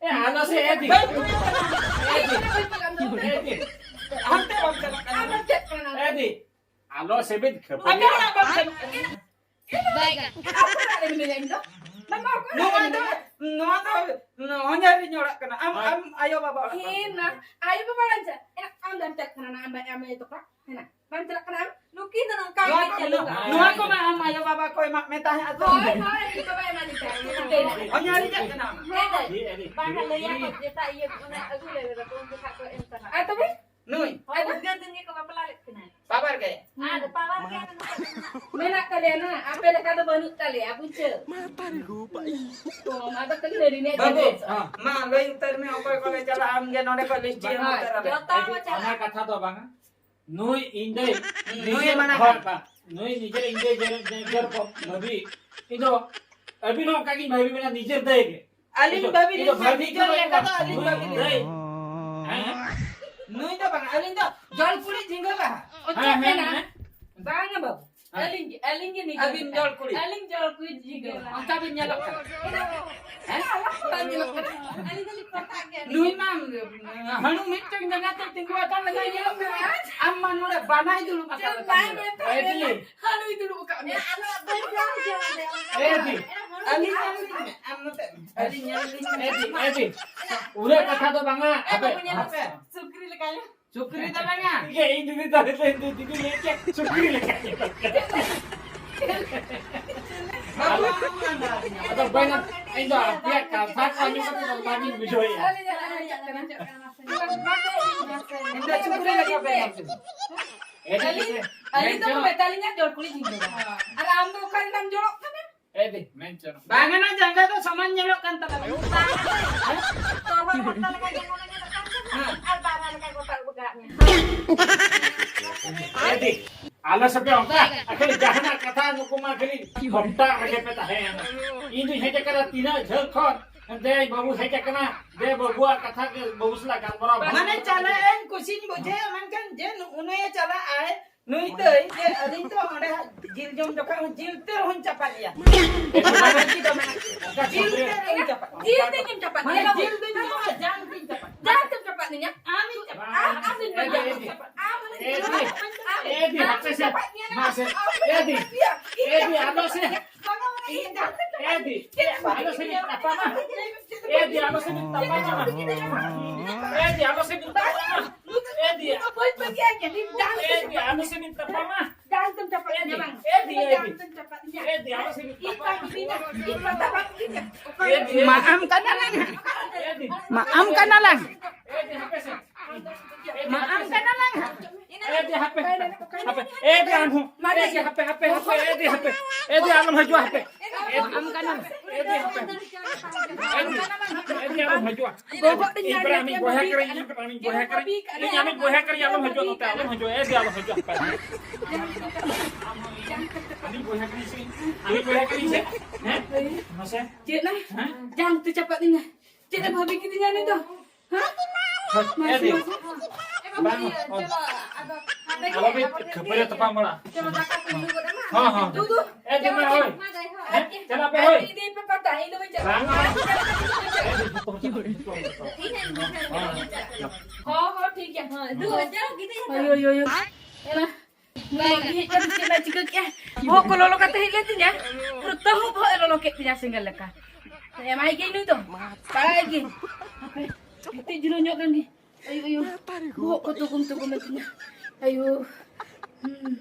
ᱮ, ᱟᱞᱚ ᱥᱮ, ᱮ ᱫᱤ᱾ ᱤᱧ ᱦᱚᱸ ᱵᱟᱹᱧ ᱪᱟᱞᱟᱜᱼᱟ, ᱤᱧ ᱦᱚᱸ ᱵᱟᱹᱧ ᱪᱟᱞᱟᱜᱼᱟ᱾ ᱮ ᱫᱤ᱾ ᱦᱟᱱᱛᱮ ᱵᱟᱢ ᱪᱟᱞᱟᱜ ᱠᱟᱱᱟ᱾ ᱟᱢ ᱫᱚ ᱪᱮᱫ ᱠᱟᱱᱟ? ᱮ ᱫᱤ᱾ ᱟᱞᱚ ᱥᱮ ᱵᱤᱱ ᱠᱷᱟᱹᱯᱟᱹᱨᱤ᱾ ᱟᱯᱮ ᱚᱲᱟᱜ ᱵᱟᱢ ᱪᱟᱞᱟᱜ ᱠᱟᱱᱟ᱾ ᱵᱟᱭ ᱜᱟᱱ᱾ ᱟᱯᱮ ᱚᱲᱟᱜ ᱨᱮ ᱢᱤᱱᱟᱹᱧᱟ ᱤᱧ ᱫᱚ᱾ ᱵᱟᱝ, ᱚᱠᱚᱭ ᱱᱚᱣᱟ ᱚᱲᱟᱜ ᱨᱮ ᱫᱚ, ᱢᱤᱱᱟᱹᱧᱟ? ᱱᱚᱣᱟ ᱫᱚ, ᱱᱚᱣᱟ ᱦᱚᱧᱦᱟᱨᱤᱧ ᱚᱲᱟᱜ ᱠᱟᱱᱟ᱾ ᱟᱢ, ᱦᱮᱸ᱾ ᱟᱢ ᱟᱭᱳ ᱵᱟᱵᱟ ᱚᱲᱟᱜ ᱵᱟᱢ ᱦᱮᱸ, ᱪᱟᱞᱟᱜ ᱱᱟ, ᱠᱟᱱᱟ᱾ ᱟᱭᱳ ᱵᱟᱵᱟ ᱚᱲᱟᱜ ᱪᱟᱞᱟᱜ, ᱮᱱᱟ, ᱟᱢ ᱫᱚᱢ ᱪᱟᱞᱟᱜ ᱠᱟᱱᱟ ᱱᱟ, ᱟᱢ, ᱟᱢ ᱟᱭᱳ ᱛᱟᱠᱚ? ᱦᱮᱱᱟ, ᱵᱟᱢ ᱪᱟᱞᱟᱜ ᱠᱟᱱᱟ ᱟᱢ? ᱱᱩᱠᱤᱱ ᱫᱚ ᱱᱚᱝᱠᱟ ᱱᱚᱣᱟ ᱜᱮ ᱠᱚ, ᱪᱟᱹᱞᱩ ᱠᱟᱜᱼᱟ᱾ ᱱᱚᱣᱟ ᱠᱚᱢᱟ ᱟᱢ ᱟᱭᱳ ᱵᱟᱵᱟ ᱠᱚ ᱮᱢᱟᱜ ᱢᱮ ᱛᱟᱦᱮᱸᱫ ᱟᱫᱚ᱾ ᱦᱳᱭ, ᱦᱳᱭ, ᱤᱧ ᱵᱟᱵᱟᱭ ᱮᱢᱟᱫᱤᱧ ᱛᱟᱦᱮᱸᱫ, ᱤᱧ ᱫᱚ ᱪᱤᱠᱟᱹᱭᱮᱱᱟ? ᱦᱚᱧᱦᱟᱨᱤᱧ ᱪᱟᱞᱟᱜ ᱠᱟᱱᱟ ᱟᱢ᱾ ᱦᱮᱸ, ᱫᱟᱹᱭ᱾ ᱵᱟᱝᱟ, ᱞᱟᱹᱭᱟ ᱠᱚ ᱡᱮᱴᱟ ᱤᱭᱟᱹ ᱚᱱᱟ ᱟᱹᱜᱩ ᱞᱮ ᱢᱮ ᱵᱟᱠᱚ, ᱩᱱᱠᱩ ᱠᱷᱟᱡ ᱠᱚ ᱮᱢ ᱛᱟᱢᱟ᱾ ᱟᱨ ᱛᱚᱵᱮ? ᱱᱩᱭ᱾ ᱦᱳᱭ, ᱩᱫᱽᱜᱟᱹᱨ ᱫᱤᱱ ᱜᱮᱠᱚ ᱵᱟᱯᱞᱟ ᱞᱮᱫ ᱠᱤᱱᱟ᱾ ᱯᱟᱣᱟᱨ ᱜᱮ᱾ ᱟᱨ ᱯᱟᱣᱟᱨ ᱜᱮ ᱢᱮᱱᱟᱜ ᱛᱟᱞᱮᱭᱟ᱾ ᱢᱮᱱᱟᱜ ᱛᱟᱞᱮᱭᱟ ᱱᱟ, ᱟᱯᱮ ᱞᱮᱠᱟ ᱫᱚ ᱵᱟᱹᱱᱩᱜ ᱛᱟᱞᱮᱭᱟ, ᱵᱩᱡᱷᱟᱹᱣ? ᱢᱟ ᱛᱟᱨᱤ ᱜᱳ ᱵᱟᱹᱭ᱾ ᱚ, ᱢᱟ ᱫᱚ ᱠᱷᱟᱹᱞᱤ ᱱᱟᱹᱲᱤ ᱱᱮ ᱵᱟᱹᱵᱩ, ᱡᱟᱹᱡᱟᱹ᱾ ᱦᱮᱸ᱾ ᱢᱟ ᱞᱟᱹᱭ ᱩᱛᱟᱹᱨ ᱢᱮ, ᱚᱠᱚᱭ ᱠᱚᱞᱮ ᱪᱟᱞᱟᱜᱼᱟ, ᱟᱢ ᱜᱮ ᱱᱚᱰᱮ ᱠᱷᱚᱱ ᱞᱤᱥᱴ ᱮᱢ ᱵᱟᱝᱟ, ᱩᱛᱟᱹᱨ ᱟᱞᱮ᱾ ᱡᱚᱛᱚ ᱦᱚᱲ ᱵᱚ ᱪᱟᱞᱟᱜᱼᱟ᱾ ᱚᱱᱟ ᱠᱟᱛᱷᱟ ᱫᱚ ᱵᱟᱝᱟ᱾ ᱱᱩᱭ ᱤᱧ ᱫᱚᱭ ᱦᱩᱸ, ᱱᱤᱡᱮᱨ ᱱᱩᱭ ᱢᱟᱱᱟ ᱦᱚᱲ ᱠᱟᱱᱟ᱾ ᱵᱟᱝ, ᱱᱩᱭ ᱱᱤᱡᱮᱨ ᱤᱧ ᱫᱚᱭ ᱡᱮ-, ᱱᱤᱡᱮᱨ ᱠᱚ ᱵᱷᱟᱹᱵᱤ, ᱤᱧ ᱫᱚ ᱟᱹᱵᱤᱱ ᱦᱚᱸ ᱚᱱᱠᱟ ᱜᱤᱧ ᱵᱷᱟᱹᱵᱤ ᱵᱮᱱᱟ, ᱱᱤᱡᱮᱨ ᱫᱟᱹᱭ ᱜᱮ᱾ ᱟᱹᱞᱤᱧ ᱤᱧ ᱫᱚ, ᱵᱷᱟᱹᱵᱤ ᱤᱧ ᱫᱚ ᱞᱤᱧ ᱵᱷᱟᱹᱵᱤ ᱱᱤᱡᱮᱨ ᱫᱚ ᱞᱮᱠᱟ ᱫᱚ ᱟᱹᱞᱤᱧ ᱵᱷᱟᱹᱵᱤ ᱞᱤᱧ᱾ ᱫᱟᱹᱭ᱾ ᱦᱮᱸ? ᱱᱩᱭ ᱫᱚ ᱵᱟᱝ, ᱟᱹᱞᱤᱧ ᱫᱚ ᱡᱚᱞ ᱯᱩᱨᱤ ᱡᱷᱤᱸᱜᱟᱹ ᱵᱟᱦᱟ᱾ ᱚᱪᱚᱜ ᱦᱮᱸ, ᱦᱮᱸ, ᱢᱮᱱᱟ᱾ ᱦᱮᱸ᱾ ᱵᱟᱝᱟ ᱵᱟᱹᱵᱩ᱾ ᱟᱹᱞᱤᱧ ᱜᱮ, ᱟᱹᱞᱤᱧ ᱜᱮ ᱱᱤᱡᱮ ᱟᱹᱵᱤᱱ ᱡᱚᱲ ᱠᱩᱲᱤ᱾ ᱟᱹᱞᱤᱧ ᱡᱚᱲ ᱠᱩᱲᱤ ᱡᱤᱜᱟᱹ᱾ ᱚᱱᱠᱟ ᱵᱤᱱ ᱧᱮᱞᱚᱜ ᱠᱟᱱᱟ᱾ ᱦᱮᱸ? ᱵᱟᱝ ᱧᱮᱞᱚᱜ ᱠᱟᱱᱟ᱾ ᱟᱹᱞᱤᱧ ᱫᱚᱞᱤᱧ ᱯᱚᱴᱟᱜ ᱜᱮᱭᱟ᱾ ᱱᱩᱭ ᱢᱟ ᱦᱟᱹᱬᱩ ᱢᱤᱫᱴᱮᱱ ᱡᱟᱸᱜᱟ ᱛᱮ ᱛᱤᱸᱜᱩ ᱟᱠᱟᱱ ᱞᱮᱠᱟᱭ ᱧᱮᱞᱚᱜ ᱠᱟᱱᱟ᱾ ᱟᱢ ᱢᱟ ᱱᱚᱰᱮ ᱵᱟᱱᱟᱭ ᱫᱩᱲᱩᱵ ᱟᱠᱟᱱ ᱞᱮᱠᱟ ᱧᱮᱞᱚᱜ ᱠᱟᱱᱟ᱾ ᱦᱟᱹᱬᱩᱭ ᱫᱩᱲᱩᱵ ᱟᱠᱟᱫ ᱢᱮᱭᱟ᱾ ᱮ ᱫᱤ, ᱟᱹᱞᱤᱧ ᱧᱮᱞ ᱞᱤᱧ ᱢᱮ, ᱟᱢ ᱱᱚᱛᱮ ᱢᱮ᱾ ᱟᱹᱞᱤᱧ ᱧᱮᱞ ᱞᱤᱧ ᱢᱮ᱾ ᱮ ᱫᱤ, ᱮ ᱫᱤ, ᱩᱱᱟᱹᱜ ᱠᱟᱛᱷᱟ ᱫᱚ ᱵᱟᱝᱟ᱾ ᱮ ᱦᱟᱯᱮ, ᱵᱟᱹᱵᱩ, ᱧᱮᱞ ᱦᱟᱯᱮ᱾ ᱥᱩᱠᱨᱤ ᱞᱮᱠᱟ ᱧᱮᱞ᱾ ᱥᱩᱠᱨᱤ ᱫᱚ ᱵᱟᱝᱟ᱾ ᱤᱭᱟᱹ, ᱤᱧ ᱫᱤᱫᱤ ᱛᱟᱦᱞᱮ ᱫᱚ ᱤᱧ ᱫᱤᱫᱤ ᱞᱟᱹᱭ ᱠᱮᱫ, ᱥᱩᱠᱨᱤ ᱞᱮᱠᱟ ᱧᱮᱞ᱾ ᱟᱫᱚ ᱵᱟᱝᱟ, ᱤᱧ ᱫᱚ ᱟᱯᱮᱭᱟᱜ ᱠᱟᱛᱷᱟ ᱠᱚ ᱟᱸᱡᱚᱢ ᱠᱟᱛᱮ ᱫᱚ ᱵᱟᱝ ᱤᱧ ᱵᱩᱡᱷᱟᱹᱣᱮᱫᱼᱟ᱾ ᱤᱧ ᱫᱚ ᱥᱩᱠᱨᱤ ᱞᱮᱠᱟ ᱯᱮ ᱧᱮᱞ ᱠᱮᱫᱟ᱾ ᱟᱹᱞᱤᱧ, ᱟᱹᱞᱤᱧ ᱫᱚ ᱢᱮᱛᱟᱞᱤᱧᱟ ᱡᱚᱲ ᱠᱩᱲᱤ ᱡᱤᱧ ᱡᱚᱲᱟ᱾ ᱟᱨ ᱟᱢ ᱫᱚ ᱚᱠᱟ ᱨᱮᱱᱟᱢ ᱡᱚᱲᱚᱜ ᱠᱟᱱᱟ? ᱮ ᱫᱤ, ᱢᱮᱱ ᱪᱚ᱾ ᱵᱟᱝᱟ ᱱᱟ, ᱡᱟᱸᱜᱟ ᱫᱚ ᱥᱚᱢᱟᱱ ᱧᱮᱞᱚᱜ ᱠᱟᱱ ᱛᱟᱵᱮᱱᱟ᱾ ᱛᱚᱨᱦᱚᱫ ᱦᱚᱴᱟ ᱞᱮᱠᱟ ᱡᱮᱢᱚᱱᱮ ᱧᱮᱞᱚᱜ ᱠᱟᱱ ᱛᱟᱦᱮᱱᱟ, ᱦᱮᱸ᱾ ᱟᱨ ᱵᱟᱨᱦᱟ ᱞᱮᱠᱟ ᱜᱚᱴᱟ ᱩᱰᱩᱠ ᱟᱠᱟᱫ ᱢᱮᱭᱟ᱾ ᱮ ᱫᱤ, ᱟᱞᱮ ᱥᱮᱫ ᱫᱚ ᱚᱱᱠᱟ, ᱠᱷᱟᱹᱞᱤ ᱡᱟᱦᱟᱱᱟᱜ ᱠᱟᱛᱷᱟ ᱱᱩᱠᱩ ᱢᱟ ᱠᱷᱟᱹᱞᱤ ᱦᱚᱴᱟ ᱨᱮᱜᱮ ᱯᱮ ᱛᱟᱦᱮᱸᱭᱮᱱᱟ᱾ ᱤᱧ ᱫᱩᱧ ᱦᱮᱡ ᱟᱠᱟᱱᱟ ᱛᱤᱱᱟᱹᱜ ᱡᱷᱟᱹᱞ ᱠᱷᱚᱱ, ᱫᱮ ᱵᱟᱹᱵᱩ ᱦᱮᱡ ᱟᱠᱟᱱᱟ, ᱫᱮ ᱵᱟᱹᱵᱩᱣᱟᱜ ᱠᱟᱛᱷᱟ ᱜᱮ ᱵᱟᱹᱵᱩ ᱥᱟᱞᱟᱜ ᱜᱟᱞᱢᱟᱨᱟᱣ ᱢᱟᱱᱮ ᱪᱟᱞᱟᱜ ᱟᱹᱧ ᱠᱩᱥᱤᱧ ᱵᱩᱡᱷᱟᱹᱣ, ᱢᱮᱱᱠᱷᱟᱱ ᱡᱮ ᱱᱩ-, ᱩᱱᱩᱭᱮ ᱪᱟᱞᱟᱜ ᱟᱭ, ᱱᱩᱭ ᱫᱟᱹᱭ ᱡᱮ ᱟᱹᱞᱤᱧ ᱫᱚ ᱚᱸᱰᱮ ᱦᱟᱸᱜ ᱡᱤᱞ ᱡᱚᱢ ᱡᱚᱠᱷᱚᱱ ᱦᱚᱸ ᱡᱤᱞ ᱛᱮ ᱨᱮᱦᱚᱸᱧ ᱪᱟᱯᱟᱫ ᱮᱭᱟ᱾ ᱚᱱᱟ ᱨᱟᱹᱜᱤ ᱫᱚ ᱢᱮᱱᱟᱜ ᱜᱮᱭᱟ᱾ ᱡᱤᱞ ᱛᱮ ᱨᱮᱦᱚᱸᱧ ᱪᱟᱯᱟᱫ᱾ ᱡᱤᱞ ᱛᱮᱧ ᱪᱟᱯᱟᱫ ᱢᱟᱱᱮ ᱢᱮᱭᱟ᱾ ᱡᱤᱞ ᱫᱚᱧ ᱡᱚᱢᱟ, ᱡᱟᱝ ᱫᱚᱧ ᱪᱟᱯᱟᱫ᱾ ᱡᱟᱝ ᱛᱮᱢ ᱪᱟᱯᱟᱫ ᱞᱤᱧᱟ? ᱟᱢ ᱤᱧ ᱪᱟᱯᱟᱫ᱾ ᱟᱢ, ᱟᱢ ᱤᱧ ᱮ ᱫᱤ, ᱪᱟᱯᱟᱫ᱾ ᱟᱢ ᱤᱧ ᱮ ᱫᱤ, ᱪᱟᱯᱟᱫ᱾ ᱦᱟᱯᱮ ᱥᱮ᱾ ᱪᱟᱯᱟᱫ ᱢᱮᱭᱟ ᱱᱟ᱾ ᱢᱟ ᱥᱮ᱾ ᱟᱢ ᱮ ᱫᱤ, ᱤᱧ ᱮ ᱫᱤ, ᱪᱟᱯᱟᱫ᱾ ᱟᱞᱚ ᱥᱮ᱾ ᱵᱟᱝᱟ, ᱵᱟᱝᱟ, ᱤᱧ ᱡᱟᱝ ᱛᱮᱧ ᱪᱟᱯᱟᱫ᱾ ᱮ ᱫᱤ, ᱟᱞᱚ ᱥᱮ ᱵᱤᱱ ᱛᱟᱯᱟᱢᱟ᱾ ᱮ ᱫᱤ, ᱟᱞᱚ ᱥᱮ ᱵᱤᱱ ᱛᱟᱯᱟᱢᱟ᱾ ᱮ ᱫᱤ, ᱟᱞᱚ ᱥᱮ ᱵᱤᱱ ᱛᱟᱯᱟᱢᱟ᱾ ᱮ ᱫᱤ, ᱵᱟᱹᱧ ᱯᱟᱹᱛᱭᱟᱹᱜ ᱠᱟᱱᱟ, ᱤᱧ ᱡᱟᱝ ᱮ ᱫᱤ, ᱟᱞᱚ ᱥᱮ ᱵᱤᱱ ᱛᱟᱯᱟᱢᱟ᱾ ᱡᱟᱝ ᱛᱮᱢ ᱪᱟᱯᱟᱫ ᱤᱧᱟ ᱵᱟᱝ? ᱮ ᱫᱤ, ᱮ ᱫᱤ᱾ ᱡᱟᱝ ᱛᱮᱢ ᱪᱟᱯᱟᱫ ᱤᱧᱟ᱾ ᱮ ᱫᱤ, ᱟᱞᱚ ᱥᱮ ᱵᱤᱱ ᱤᱧ ᱵᱟᱢ ᱤᱫᱤᱧᱟ, ᱤᱧ ᱵᱟᱢ ᱪᱟᱯᱟᱫ ᱤᱧᱟ᱾ ᱚᱠᱚᱭ ᱮ ᱫᱤ, ᱮ ᱫᱤ᱾ ᱢᱟ ᱟᱢ ᱠᱟᱱᱟ ᱞᱟᱝ᱾ ᱮ ᱫᱤ᱾ ᱢᱟ ᱟᱢ ᱠᱟᱱᱟ ᱞᱟᱝ᱾ ᱮ ᱫᱤ, ᱦᱟᱯᱮ ᱥᱮ᱾ ᱢᱟ ᱟᱢ ᱠᱟᱱᱟ ᱞᱟᱝ᱾ ᱮ ᱫᱤ, ᱦᱟᱯᱮ, ᱦᱟᱯᱮ᱾ ᱮ ᱫᱤ, ᱟᱢ ᱦᱚᱸ᱾ ᱢᱟ ᱮ ᱫᱤ, ᱦᱟᱯᱮ, ᱦᱟᱯᱮ, ᱦᱟᱯᱮ, ᱮ ᱫᱤ, ᱦᱟᱯᱮ᱾ ᱮ ᱫᱤ, ᱟᱞᱚᱢ ᱦᱤᱡᱩᱜᱼᱟ, ᱦᱟᱯᱮ᱾ ᱮ ᱫᱤ, ᱟᱢ ᱠᱟᱱᱟᱢ᱾ ᱮ ᱫᱤ, ᱦᱟᱯᱮ᱾ ᱮ ᱫᱤ, ᱮ ᱫᱤ, ᱟᱞᱚᱢ ᱦᱤᱡᱩᱜᱼᱟ᱾ ᱜᱚᱜᱚ ᱫᱚᱧ ᱤᱧ ᱯᱮᱲᱟ ᱧᱟᱢ ᱢᱤᱧ ᱠᱮᱫ ᱵᱚᱭᱦᱟ ᱢᱮᱭᱟ, ᱠᱟᱱᱟ, ᱤᱧ ᱯᱮᱲᱟ ᱢᱤᱧ ᱵᱚᱭᱦᱟ ᱠᱟᱱᱟ᱾ ᱤᱧ ᱟᱢᱤᱧ ᱵᱚᱭᱦᱟ ᱠᱟᱱᱟ, ᱟᱞᱚᱢ ᱦᱤᱡᱩᱜᱼᱟ ᱱᱚᱛᱮ, ᱟᱞᱚᱢ ᱦᱤᱡᱩᱜᱼᱟ᱾ ᱮ ᱫᱤ, ᱟᱞᱚᱢ ᱦᱤᱡᱩᱜᱼᱟ, ᱦᱟᱯᱮ᱾ ᱟᱢᱤᱧ ᱵᱚᱭᱦᱟ ᱠᱟᱱᱟ ᱥᱮ? ᱟᱢᱤᱧ ᱵᱚᱭᱦᱟ ᱠᱟᱱᱟ ᱥᱮ? ᱦᱮᱸ? ᱢᱟᱥᱮ᱾ ᱪᱮᱫ ᱱᱟ? ᱦᱮᱸ? ᱡᱟᱝ ᱛᱮ ᱪᱟᱯᱟᱫ ᱤᱧᱟ᱾ ᱪᱮᱫ ᱮ ᱵᱷᱟᱹᱵᱤ ᱠᱤᱫᱤᱧᱟ ᱩᱱᱤ ᱫᱚ? ᱦᱮᱸ? ᱮ ᱫᱤ᱾ ᱵᱟᱝ᱾ ᱟᱞᱚ ᱯᱮ ᱠᱷᱟᱹᱯᱟᱹᱨᱤ ᱛᱟᱯᱟᱢ ᱵᱟᱲᱟ᱾ ᱪᱚᱞᱚ, ᱫᱟᱠᱟ ᱠᱚ ᱧᱩ ᱜᱚᱫ ᱟᱢᱟ᱾ ᱦᱚᱸ, ᱦᱚᱸ᱾ ᱫᱩ, ᱫᱩ᱾ ᱮ, ᱫᱩ, ᱦᱳᱭ᱾ ᱦᱮᱸ, ᱪᱟᱞᱟᱜ ᱯᱮ, ᱟᱨ ᱦᱳᱭ᱾ ᱤᱫᱤ ᱯᱮ ᱯᱟᱛᱟ, ᱤᱧ ᱫᱚ ᱵᱟᱹᱧ ᱪᱟᱞᱟᱜᱼᱟ᱾ ᱵᱟᱝ, ᱵᱟᱝ᱾ ᱡᱚᱛᱚ ᱦᱚᱲ ᱪᱟᱞᱟᱜ ᱯᱮ, ᱡᱚᱛᱚ ᱦᱚᱲ, ᱡᱚᱛᱚ ᱦᱚᱲ᱾ ᱦᱚᱸ, ᱦᱚᱸ, ᱴᱷᱤᱠ ᱜᱮᱭᱟ᱾ ᱦᱚᱸ, ᱫᱩ, ᱡᱟᱣ ᱜᱤᱫᱽᱨᱟᱹ᱾ ᱦᱳᱭ, ᱦᱳᱭ, ᱦᱳᱭ, ᱦᱳᱭ᱾ ᱮᱱᱟ, ᱵᱟᱭ ᱦᱮᱡ ᱠᱟᱛᱮ ᱪᱮᱫ ᱞᱮ ᱪᱤᱠᱟᱹ ᱠᱮᱜᱼᱟ? ᱵᱚᱦᱚᱜ ᱠᱚ ᱞᱚᱞᱚ ᱠᱟᱛᱮ ᱦᱮᱡ ᱞᱮᱱ ᱛᱤᱧᱟ᱾ ᱯᱩᱨᱟᱹ ᱛᱟᱹᱦᱩ ᱵᱚᱦᱚᱜ ᱮ ᱞᱚᱞᱚ ᱠᱮᱫ ᱛᱤᱧᱟ ᱥᱮᱸᱜᱮᱞ ᱞᱮᱠᱟ᱾ ᱮᱢᱟᱭ ᱜᱮ ᱱᱩᱭ ᱫᱚ᱾ ᱵᱟᱲᱟᱭ ᱜᱮ᱾ ᱦᱟᱯᱮ, ᱜᱤᱛᱤᱡ ᱡᱤᱨᱟᱹᱣ ᱧᱚᱜ ᱞᱮᱱ ᱜᱮ᱾ ᱟᱭᱳ, ᱟᱭᱳ᱾ ᱵᱚᱦᱚᱜ ᱠᱚ ᱛᱩᱜᱩᱢ ᱛᱩᱜᱩᱢ ᱮᱱ ᱛᱤᱧᱟ᱾ ᱟᱭᱳ᱾ ᱦᱩᱸ᱾